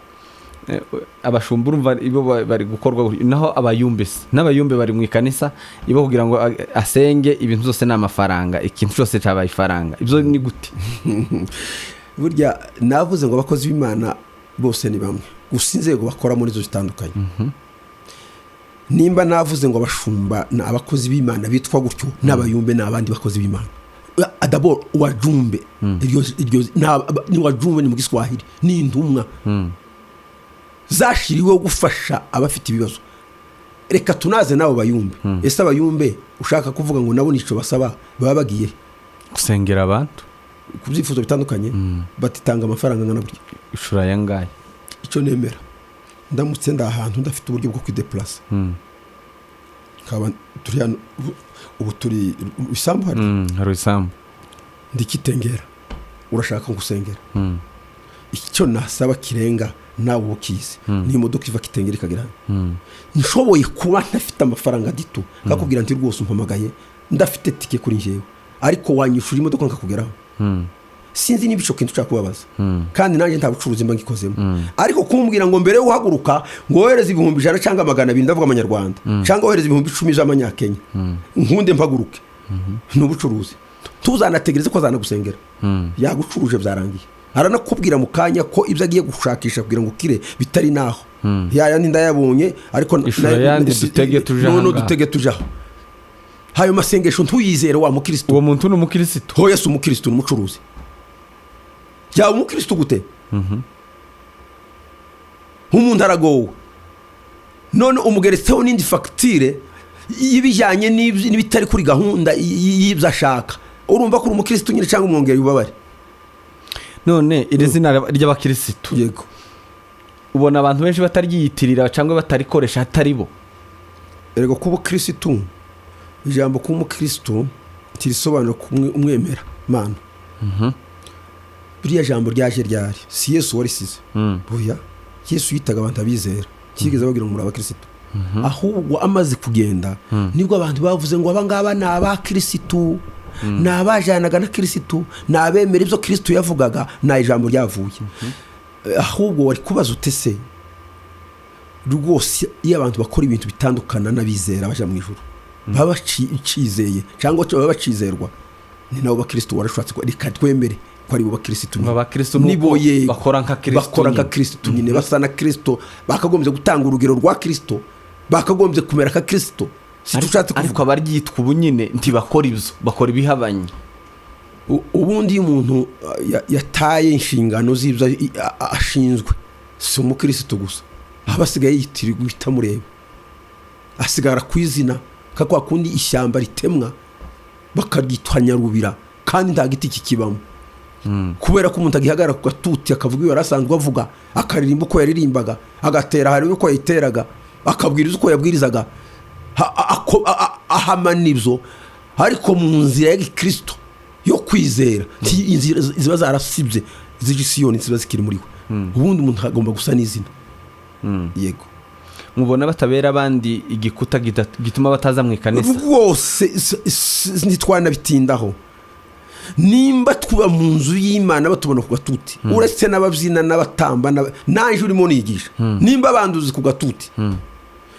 Abashumba urumva ibo bari gukorwa gutyo. Naho abayumbe se n'abayumbe bari mu ikanisa, ibo kugira ngo asenge ibintu byose ni amafaranga, ikintu cyose cyabaye ifaranga. Ibyo ni gute? Burya navuze ngo abakozi b'Imana bose ni bamwe, gusa inzego bakora muri zo zitandukanye. Nimba navuze ngo abashumba ni abakozi b'Imana bitwa gutyo, n'abayumbe ni abandi bakozi b'Imana. D'abord wajumbe, iryo ni wajumbe, ni mu Giswahili, ni intumwa zashyiriweho gufasha abafite ibibazo. Reka tunaze n'abo bayumbe. Ese abayumbe ushaka kuvuga ngo nabo nicyo basaba, baba bagiye gusengera abantu ku byifuzo bitandukanye, batitanga amafaranga angana gutya? Ishura aya ngaya. Icyo nemera, ndamutse ndi ahantu ndafite uburyo bwo kwideplasa, nkaba turi hano ubu turi isambu hari Hari isambu. Ndikitengera, urashaka gusengera, icyo nasaba kirenga nawe uba ukizi ni imodoka iva Kitengera ikagera hano. Nshoboye kuba ntafite amafaranga dito, nkakubwira nti rwose umpamagaye ndafite tike kuri njyewe, ariko wanyishura imodoka nkakugeraho. Sinzi niba icyo kintu ushaka kubabaza, kandi nanjye nta bucuruzi mba ngikozemo. Ariko kumbwira ngo mbere yo guhaguruka ngo wohereze 100,000 cyangwa 200, ndavuga amanyarwanda, cyangwa wohereze 10,000 z'amanyakenya nkunde mpaguruke, ni ubucuruzi. Tuzanategereze ko azanagusengera, yagucuruje byarangiye. Aranakubwira mu kanya ko ibyo agiye gushakisha kugira ngo ukire bitari naho yayandi ndayabonye, ariko Ishura yandi dutege tuje none ahangaha. Dutege tuje aho. Ayo masengesho ntuyizere wa mukristo. Uwo muntu ni umukirisitu? Hoya, si umukristo, ni umucuruzi. Yaba umukristo gute? Umuntu aragowe, none umugeretseho n'indi fagitire y'ibijyanye n'ibitari kuri gahunda y'ibyo ashaka. Urumva ko uri umukristo nyine cyangwa umwongera ububabare. None iri zina ry'abakirisitu, Yego. ubona abantu benshi bataryiyitirira cyangwa batarikoresha atari bo? Erega kuba ukirisitu, ijambo kuba umukirisitu ntirisobanura umwemera Mana. Buriya jambo ryaje ryari? Si Yesu warisize. Oya, Yesu yitaga abantu abizera, ntiyigeze ababwira ngo muri abakirisitu. Ahubwo amaze kugenda nibwo abantu bavuze ngo aba ngaba ni abakirisitu, ni abajyanaga na Kirisitu, ni abemera ibyo Kirisitu yavugaga. Nta ijambo ryavuye. Ahubwo wari kubaza ute se rwose, iyo abantu bakora ibintu bitandukana n'abizera baja mu ijuru, baba bacizeye cyangwa baba bacizerwa, ni nabo bakirisitu. Warashatse ko reka twemere ko ari bo bakirisitu. Ngo abakirisitu ni Nibo uko yego. bakora nka Kristo Bakora nka nyine. Kirisitu nyine, basa na Kirisito, bakagombye gutanga urugero rwa Kirisito, bakagombye kumera nka Kirisito. Si ushatse Ariko kuvuga. abaryitwa ubu nyine ntibakora ibyo, bakora ibihabanye. Ubundi iyo umuntu yataye inshingano z'ibyo ashinzwe, si umukirisitu gusa, aba asigaye yitirirwa ibitamureba, asigara ku izina nka kwa kundi ishyamba ritemwa bakaryitwa nyarubira kandi nta giti kikibamo, kubera ko umuntu agihagarara ku gatuti akavuga iyo yari asanzwe avuga, akaririmba uko yaririmbaga, agatera hari uko yayiteraga, akabwiriza uko yabwirizaga, ahamana ibyo, ariko mu nzira ya gikristo yo kwizera. Inzira ziba zarasibye z'ijya i Siyoni ziba zikiri muri we. Ubundi umuntu agomba gusa n'izina. Yego. Mubona batabera abandi igikuta gituma bataza mu ikanisa? Rwose ntitwanabitindaho. Nimba tuba mu nzu y'Imana batubona ku gatuti, uretse n'ababyina n'abatamba, nanjye urimo nigisha, nimba banduzi ku gatuti,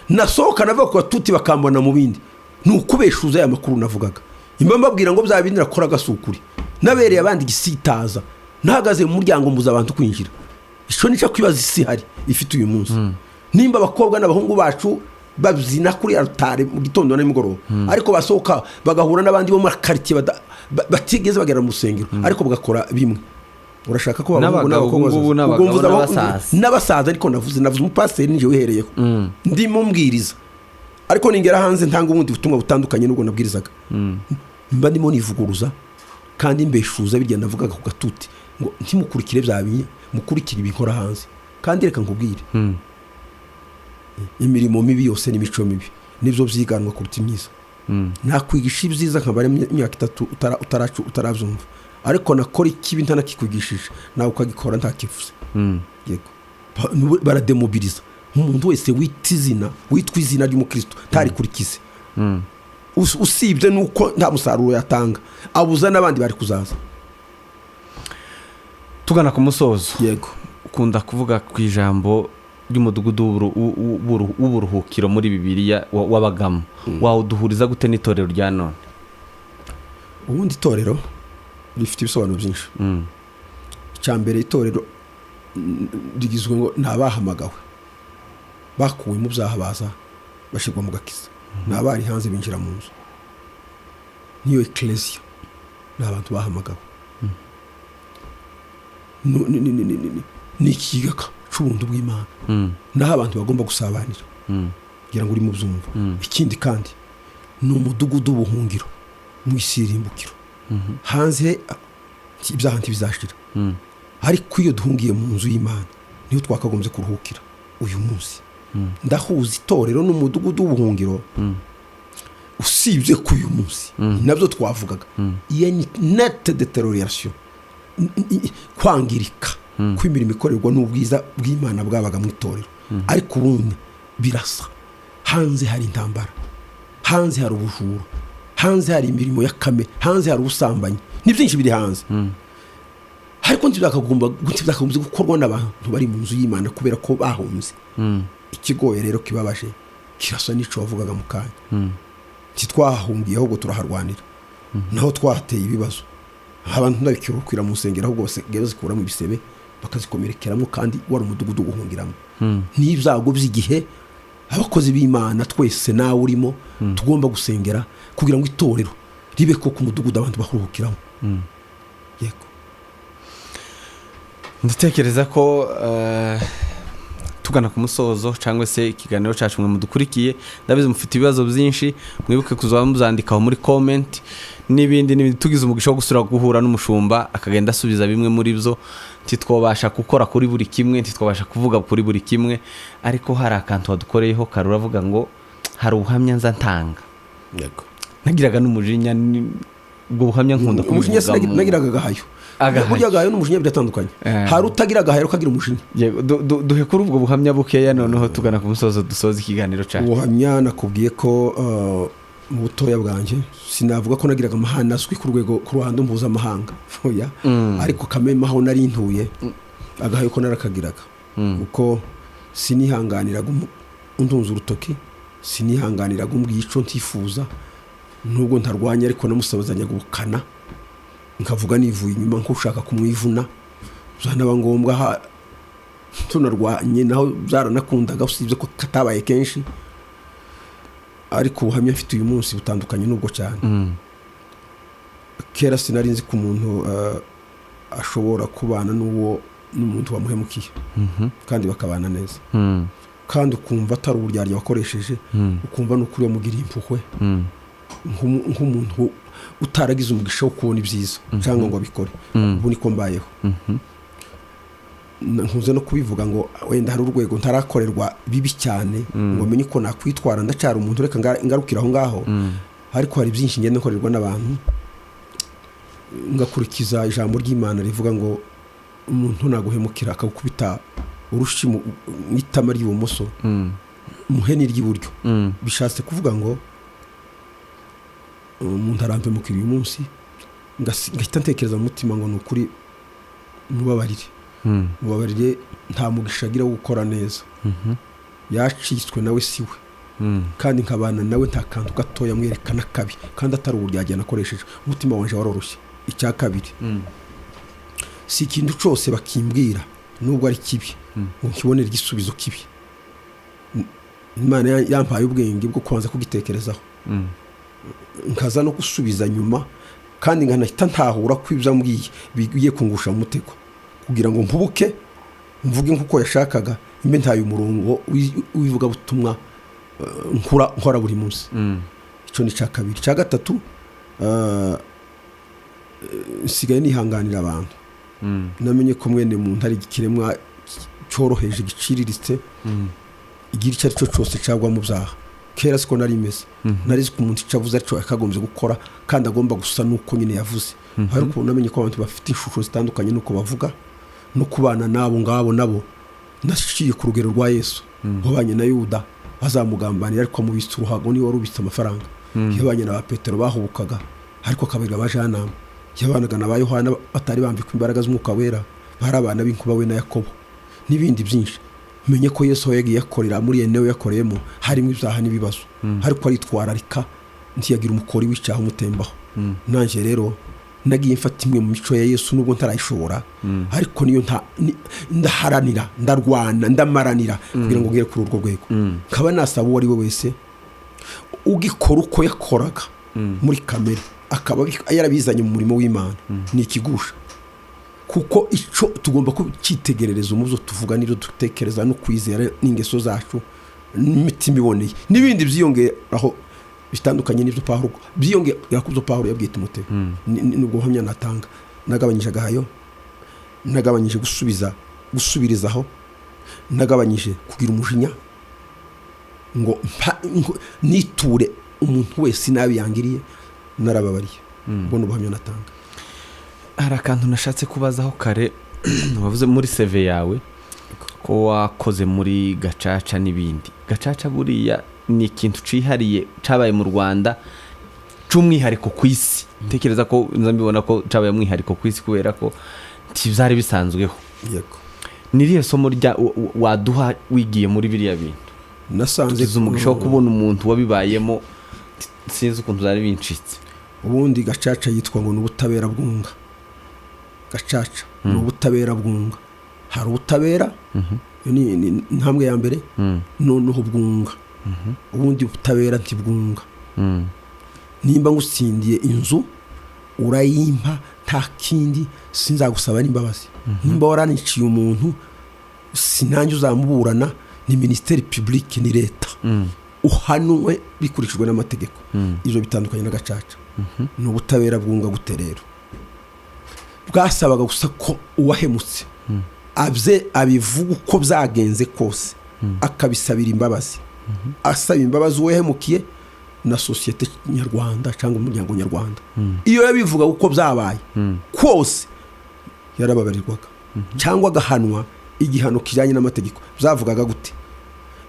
nasohoka nava ku gatuti bakambona mu bindi, ni ukubeshuza aya makuru navugaga. Imba mbabwira ngo bya bindi nakoraga si ukuri, nabereye abandi igisitaza, nahagaze mu muryango mbuza abantu kwinjira. Icyo nicyo kwibaza isi hari ifite uyu munsi. Nimba abakobwa n'abahungu bacu babyina kuri arutare mu gitondo na nimugoroba, ariko basohoka bagahura n'abandi bo muri karitsiye batigeze bagera mu rusengero, ariko bagakora bimwe, urashaka ko abahungu N'abagabo n'abakobwa ubu ngubu, bazaza? n'abagabo Ubwo mvuze n'abasaza. N'abasaza. Ariko navuze umupasiteri ninjye wihereyeho, ndimo mbwiriza, ariko ningera hanze ntanga ubundi butumwa butandukanye n'ubwo nabwirizaga, mba ndimo nivuguruza kandi mbeshuza birya navugaga ku gatuti ngo ntimukurikire bya binya, mukurikire ibinkora hanze. Kandi reka nkubwire, imirimo mibi yose n'imico mibi nibyo byiganwa kuruta imyiza. Nakwigisha ibyiza nkabara imyaka 3 utarabyumva, ariko nakora ikibi ntanakikugishije, nawe ukagikora ntakivuze. Yego. Barademobiliza umuntu wese wita izina, witwa izina ry'umukristo ntarikurikize. Usibye nuko nta musaruro yatanga, abuza n'abandi bari kuzaza. Tugana ku musozo, Yego. ukunda kuvuga ku ijambo ry'umudugudu w'uburuhukiro muri Bibiliya wabagamo, wawuduhuriza gute n'itorero rya none? Ubundi itorero rifite ibisobanuro byinshi. Icya mbere, itorero rigizwe ngo ni abahamagawe, bakuwe mu byaha, baza bashyirwa mu gakiza, ni abari hanze binjira mu nzu. Niyo ekereziya, ni abantu bahamagawe. Ni ikigega cy'ubuntu bw'Imana, naho abantu bagomba gusabanira, kugira ngo uri mu byumva. Ikindi kandi ni umudugudu w'ubuhungiro mu isi y'irimbukiro. Hanze ibyaha ntibizashira, ariko iyo duhungiye mu nzu y'Imana niho twakagombye kuruhukira. Uyu munsi ndahuza itorero n'umudugudu w'ubuhungiro, usibye ko uyu munsi nabyo twavugaga iyo ni nette détérioration, kwangirika kw'imirimo ikorerwa n'ubwiza bw'Imana bwabaga mu itorero. Ariko ubundi birasa. Hanze hari intambara, hanze hari ubujura, hanze hari imirimo ya kamere, hanze hari ubusambanyi, ni byinshi biri hanze, ariko ntibyakagombye gukorwa n'abantu bari mu nzu y'Imana kubera ko bahunze. Ikigoye rero kibabaje kirasa n'ico wavugaga mu kanya. Ntitwahahungiye, ahubwo turaharwanira, naho twahateye ibibazo. Abantu ntabikirukwira mu nsengero, ahubwo basigaye bazikuramo ibisebe bakazikomerekeramo, kandi wari umudugudu guhungiramo. N'ibyago by'igihe, abakozi b'Imana twese, nawe urimo, tugomba gusengera kugira ngo itorero ribe ko ku mudugudu abantu baruhukiramo. Yego. Ndatekereza ko tugana ku musozo cyangwa se ikiganiro cyacu. Mwe mudukurikiye, ndabizi mufite ibibazo byinshi, mwibuke kuzaba muzandikaho muri comment n'ibindi n'ibindi. Tugize umugisha wo gusura guhura n'umushumba akagenda asubiza bimwe muri byo. Ntitwabasha gukora kuri buri kimwe, ntitwabasha kuvuga kuri buri kimwe, ariko hari akantu wadukoreyeho kare, uravuga ngo hari ubuhamya nza ntanga. Yego. Nagiraga n'umujinya, ubwo buhamya nkunda Umujinya kubivuga nagiraga agahayo. Agahayo. Burya agahayo n'umujinya biratandukanye. Hari utagira agahayo ariko agira umujinya. Yego, duhe kuri ubwo buhamya bukeya, noneho tugana ku musozo dusoza ikiganiro cyacu. Ubuhamya nakubwiye ko mu butoya bwanjye sinavuga ko nagiraga amahane azwi ku rwego, ku ruhando mpuzamahanga, oya, ariko kameme aho nari ntuye agahayo ko narakagiraga, kuko sinihanganiraga undunze urutoki, sinihanganiraga umbwiye ico ntifuza. Nubwo ntarwanya, ariko namusabazanyaga ubukana, nkavuga nivuye inyuma nk'ushaka kumwivuna. Byanaba ngombwa tunarwanye, naho byaranakundaga, usibye ko katabaye kenshi. Ariko ubuhamya mfite uyu munsi butandukanye n'ubwo cyane. Kera sinari nzi ko umuntu ashobora kubana n'uwo n'umuntu wamuhemukiye kandi bakabana neza, kandi ukumva atari uburyarya wakoresheje, ukumva n'ukuri wamugiriye impuhwe, nk'umuntu utaragize umugisha wo kubona ibyiza cyangwa ngo abikore. Ubu niko mbayeho. Nkunze no kubivuga ngo wenda hari urwego ntarakorerwa bibi cyane ngo menye uko nakwitwara, ndacyari umuntu, reka ngarukire aho ngaho. Ariko hari byinshi ngenda nkorerwa n'abantu, ngakurikiza ijambo ry'Imana rivuga ngo umuntu naguhemukira akagukubita urushi mu itama ry'ibumoso, muhe n'iry'iburyo. Bishatse kuvuga ngo umuntu arampemukira uyu munsi, ngahita ntekereza mu mutima ngo ni ukuri mubabarire, mubabarire, nta mugisha agira wo gukora neza, yacitswe nawe si we, kandi nkabana nawe nta kantu gatoya mwerekana kabi, kandi atari uburyarya nakoresheje. Umutima wanje waroroshye. Icya kabiri, si ikintu cyose bakimbwira nubwo ari kibi ngo nkibonere igisubizo kibi. Imana yampaye ubwenge bwo kubanza kugitekerezaho, nkaza no gusubiza nyuma, kandi nkanahita ntahura ko ibyo ambwiye bigiye kungusha mu mutego kugira ngo mpubuke mvuge nk'uko yashakaga, mbe ntaye umurongo w'ivugabutumwa nkora buri munsi. Icyo ni icya kabiri. Icya gatatu, nsigaye nihanganira abantu. Namenye ko mwene muntu ari ikiremwa cyoroheje, giciriritse, igira icyo ari cyo cyose cyagwa mu byaha. Kera siko nari meze. Nari ko umuntu icyo avuze aricyo yakagombye gukora, kandi agomba gusa n'uko nyine yavuze. Ariko namenye ko abantu bafite ishusho zitandukanye n'uko bavuga, no kubana n'abo ngabo nabo nashiye ku rugero rwa Yesu wabanye na Yuda azamugambanira, ariko amubitse uruhago, niwe wari ubitse amafaranga. Yabanye na ba Petero bahubukaga, ariko akabera abajyanama. Yabanaga na ba Yohana batari bambikwa imbaraga z'Umwuka Wera, bari abana b'inkuba, we na Yakobo, n'ibindi byinshi. Menye ko Yesu yagiye akorera muri enewe yakoreyemo harimo ibyaha n'ibibazo, ariko aritwararika, ntiyagira umukori w'icyaha umutembaho. Nanjye rero nagiye mfata imwe mu mico ya Yesu, nubwo ntarayishobora, ariko niyo ndaharanira, ndarwana, ndamaranira kugira ngo ngere kuri urwo rwego. Nkaba nasaba uwo ari we wese ugikora uko yakoraga muri kamere, akaba yarabizanye mu murimo w'Imana, ni ikigusha, kuko icyo tugomba kucyitegerereza mu byo tuvuga n'ibyo dutekereza no kwizera n'ingeso zacu n'imitima iboneye n'ibindi byiyongeraho bitandukanye n'ibyo Pawulo, byiyongera ku byo Pawulo yabwiye Timoteyo. Ni ubwo buhamya natanga. Nagabanyije agahayo, nagabanyije gusubiza, gusubirizaho, nagabanyije kugira umujinya ngo niture umuntu wese inabi yangiriye, narababariye. Ubwo ni ubuhamya natanga. Hari akantu nashatse kubazaho kare. Wavuze muri CV yawe ko wakoze muri gacaca n'ibindi. Gacaca buriya ni ikintu cihariye cabaye mu Rwanda c'umwihariko ku isi. Ntekereza ko nza mbibona ko cabaye umwihariko ku isi kubera ko ntibyari bisanzweho. Yego. Ni irihe somo rya waduha wigiye muri biriya bintu? Nasanze Tugize umugisha wo kubona umuntu wabibayemo, sinzi ukuntu byari bincitse. Ubundi gacaca yitwa ngo ni ubutabera bwunga. Gacaca ni ubutabera bwunga. Hari ubutabera, iyo ni intambwe ya mbere, noneho bwunga. Ubundi butabera ntibwunga. Nimba ngutsindiye inzu, urayimpa, nta kindi, sinzagusaba n'imbabazi. Nimba waraniciye umuntu, sinanjye uzamuburana, ni ministère public, ni leta, uhanwe bikurikijwe n'amategeko. Ibyo bitandukanye na gacaca. Ni ubutabera bwunga gute rero? Bwasabaga gusa ko uwahemutse abye abivuga uko byagenze kose, akabisabira imbabazi, asaba imbabazi uwo yahemukiye na sosiyete nyarwanda cyangwa umuryango nyarwanda. Iyo yabivuga uko byabaye kose, yarababarirwaga cyangwa agahanwa igihano kijyanye n'amategeko. Byavugaga gute?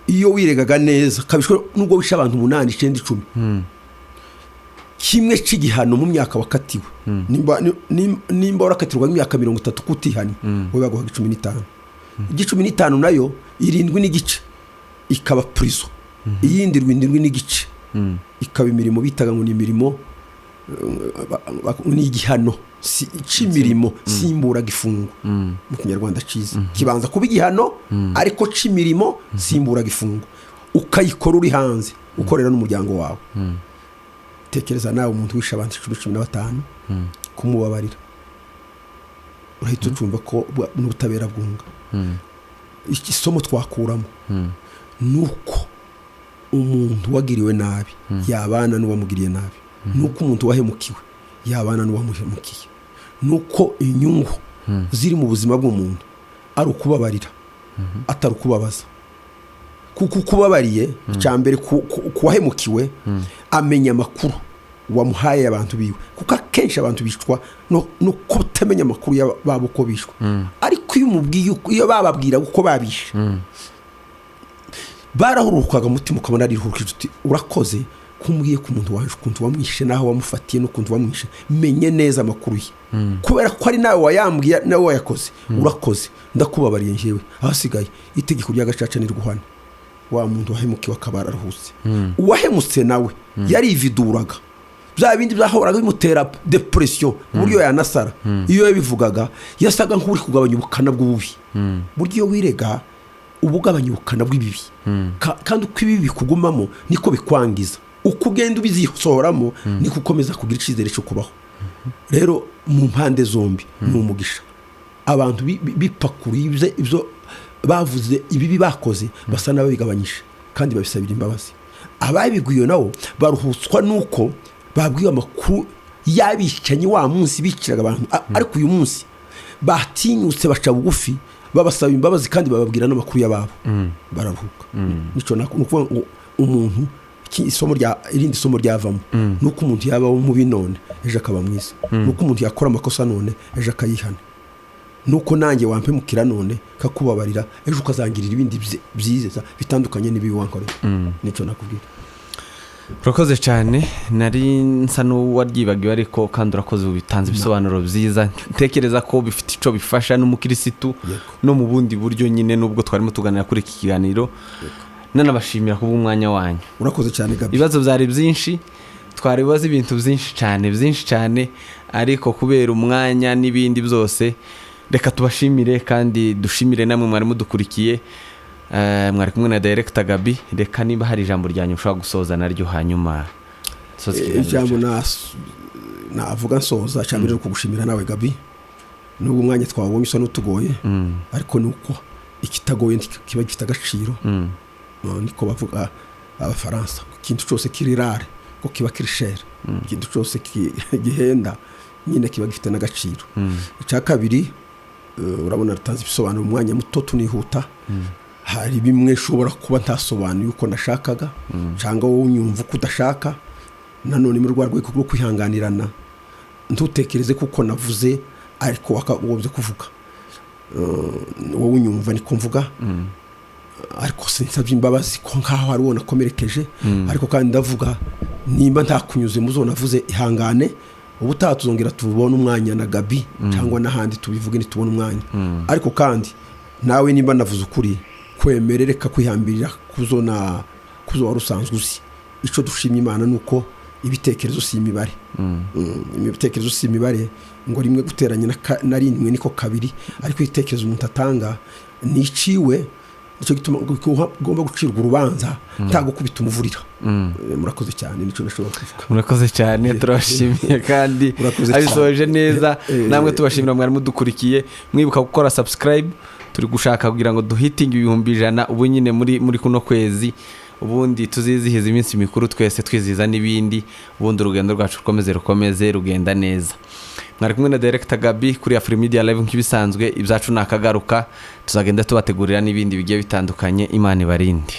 Iyo wiregaga neza kabishwe, nubwo wishe abantu umunani, icyenda, 10, kimwe cy'igihano mu myaka wakatiwe, nimba warakatirwa imyaka 30 kutihanye, wowe baguhaga 15. 15 nayo, 7.5 ikaba prison, iyindi 7.5 ikaba imirimo bitaga ngo ni imirimo, ni igihano cy'imirimo simburagifungo mu Kinyarwanda cyiza. Kibanza kuba igihano ariko cy'imirimo simburagifungo, ukayikora uri hanze, ukorera n'umuryango wawe. Tekereza nawe umuntu wishe abantu 10, 15, kumubabarira, urahita ucumva ko n'ubutabera bwunga. Iki isomo twakuramo ni uko umuntu wagiriwe nabi yabana n'uwamugiriye nabi, ni uko umuntu wahemukiwe yabana n'uwamuhemukiye, ni uko inyungu ziri mu buzima bw'umuntu ari ukubabarira, atari ukubabaza, kuko uko ubabariye, icya mbere ku wahemukiwe, amenya amakuru wamuhaye abantu biwe, kuko akenshi abantu bicwa no kutamenya amakuru babo uko bishwe. Ariko iyo umubwiye iyo bababwira uko babishe, barahurukaga, umutima ukabona ariruhukije, uti urakoze kumbwiye ku muntu waje, ukuntu wamwishe n'aho wamufatiye n'ukuntu wamwishe, menye neza amakuru ye kubera ko ari nawe wayambwiye, nawe wayakoze. Urakoze, ndakubabariye njyewe. Ahasigaye itegeko rya gacaca niriguhana. Wa muntu wahemukiwe akaba araruhutse. Uwahemutse nawe yarividuraga bya bindi byahoraga bimutera dépression ku buryo yanasara. Iyo yabivugaga, yasaga nk'uri kugabanya ubukana bw'ububi. Burya iyo wirega, uba ugabanya ubukana bw'ibibi. Kandi uko ibibi bikugumamo niko bikwangiza. Uko ugenda ubizisohoramo, niko ukomeza kugira icyizere cyo kubaho. Rero mu mpande zombi ni umugisha. Abantu bipakuriye ibyo bavuze, ibibi bakoze, basa n'ababigabanyije kandi babisabira imbabazi. Ababigwiye nabo baruhutswa n'uko babwiwe amakuru y'abicanyi wa munsi biciraga abantu. Ariko uyu munsi batinyutse, baca bugufi, babasaba imbabazi kandi bababwira n'amakuru y'ababo, bararuhuka. Nico ni ukuvuga ngo umuntu isomo rya, irindi somo ryavamo ni uko umuntu yaba mubi none, ejo akaba mwiza, ni uko umuntu yakora amakosa none, ejo akayihana, nuko nanjye wampemukira none kakubabarira, ejo ukazangirira ibindi byiza bitandukanye n'ibibi wankoreye. Nicyo nakubwira. Urakoze cyane. Nari nsa n'uwaryibagiwe, ariko kandi urakoze, ubitanze ibisobanuro byiza, ntekereza ko bifite icyo bifasha n'umukirisitu no mu bundi buryo nyine, nubwo twarimo tuganira kuri iki kiganiro. Nanabashimira kubw'umwanya wanyu. Urakoze cyane, Gabi. Ibibazo byari byinshi, twari bubaze ibintu byinshi cyane, byinshi cyane, ariko kubera umwanya n'ibindi byose, reka tubashimire kandi dushimire namwe mwari mudukurikiye. Mwari kumwe na Director Gabi. Reka niba hari ijambo ryanyu ushobora gusoza naryo, hanyuma dusoze ikiganiro Ijambo cyacu. Navuga nsoza, cya mbere ni ukugushimira nawe, Gabi, nubwo umwanya twawubonye usa n'utugoye, ariko ni uko ikitagoye kiba gifite agaciro. Niko bavuga Abafaransa, ikintu cyose kiri rare ko kiba kiri cher, ikintu cyose gihenda nyine kiba gifite n'agaciro. Icya kabiri, urabona rutanze ibisobanuro mu mwanya muto, tunihuta. Hari bimwe nshobora kuba ntasobanuye uko nashakaga, cyangwa wowe unyumva uko udashaka. Nanone muri rwa rwego rwo kwihanganirana, ntutekereze kuko navuze ariko wakagombye kuvuga. Wowe unyumva niko mvuga, ariko sinsabye imbabazi ko nkaho hari uwo nakomerekeje. Ariko kandi ndavuga, nimba ntakunyuze muzo navuze, ihangane. Ubutaha tuzongera tubone umwanya na Gabi cyangwa n'ahandi tubivuge nitubone umwanya. Ariko kandi nawe nimba navuze ukuri, kwemerereka kwihambirira kuzo na kuzo wari usanzwe uzi. Icyo dushima Imana ni uko ibitekerezo si imibare. Ibitekerezo si imibare ngo rimwe guteranya na rimwe niko kabiri, ariko ibitekerezo umuntu atanga ni iciwe. Nicyo gituma ugomba gucirwa urubanza nta gukubita umuvurira. Murakoze cyane, nicyo nashobora kuvuga. Murakoze cyane, turabashimiye kandi. Murakoze cyane. Abisoje neza. Namwe tubashimira mwari mudukurikiye. Mwibuka gukora subscribe. Turi gushaka kugira ngo duhitinge 100,000 ubu nyine muri kuno kwezi, ubundi tuzizihiza iminsi mikuru twese, twizihiza n'ibindi, ubundi urugendo rwacu rukomeze rugenda neza. Mwari kumwe na Director Gabi kuri Afrimedia Live nk'ibisanzwe. Ibyacu ni akagaruka, tuzagenda tubategurira n'ibindi bigiye bitandukanye. Imana ibarinde.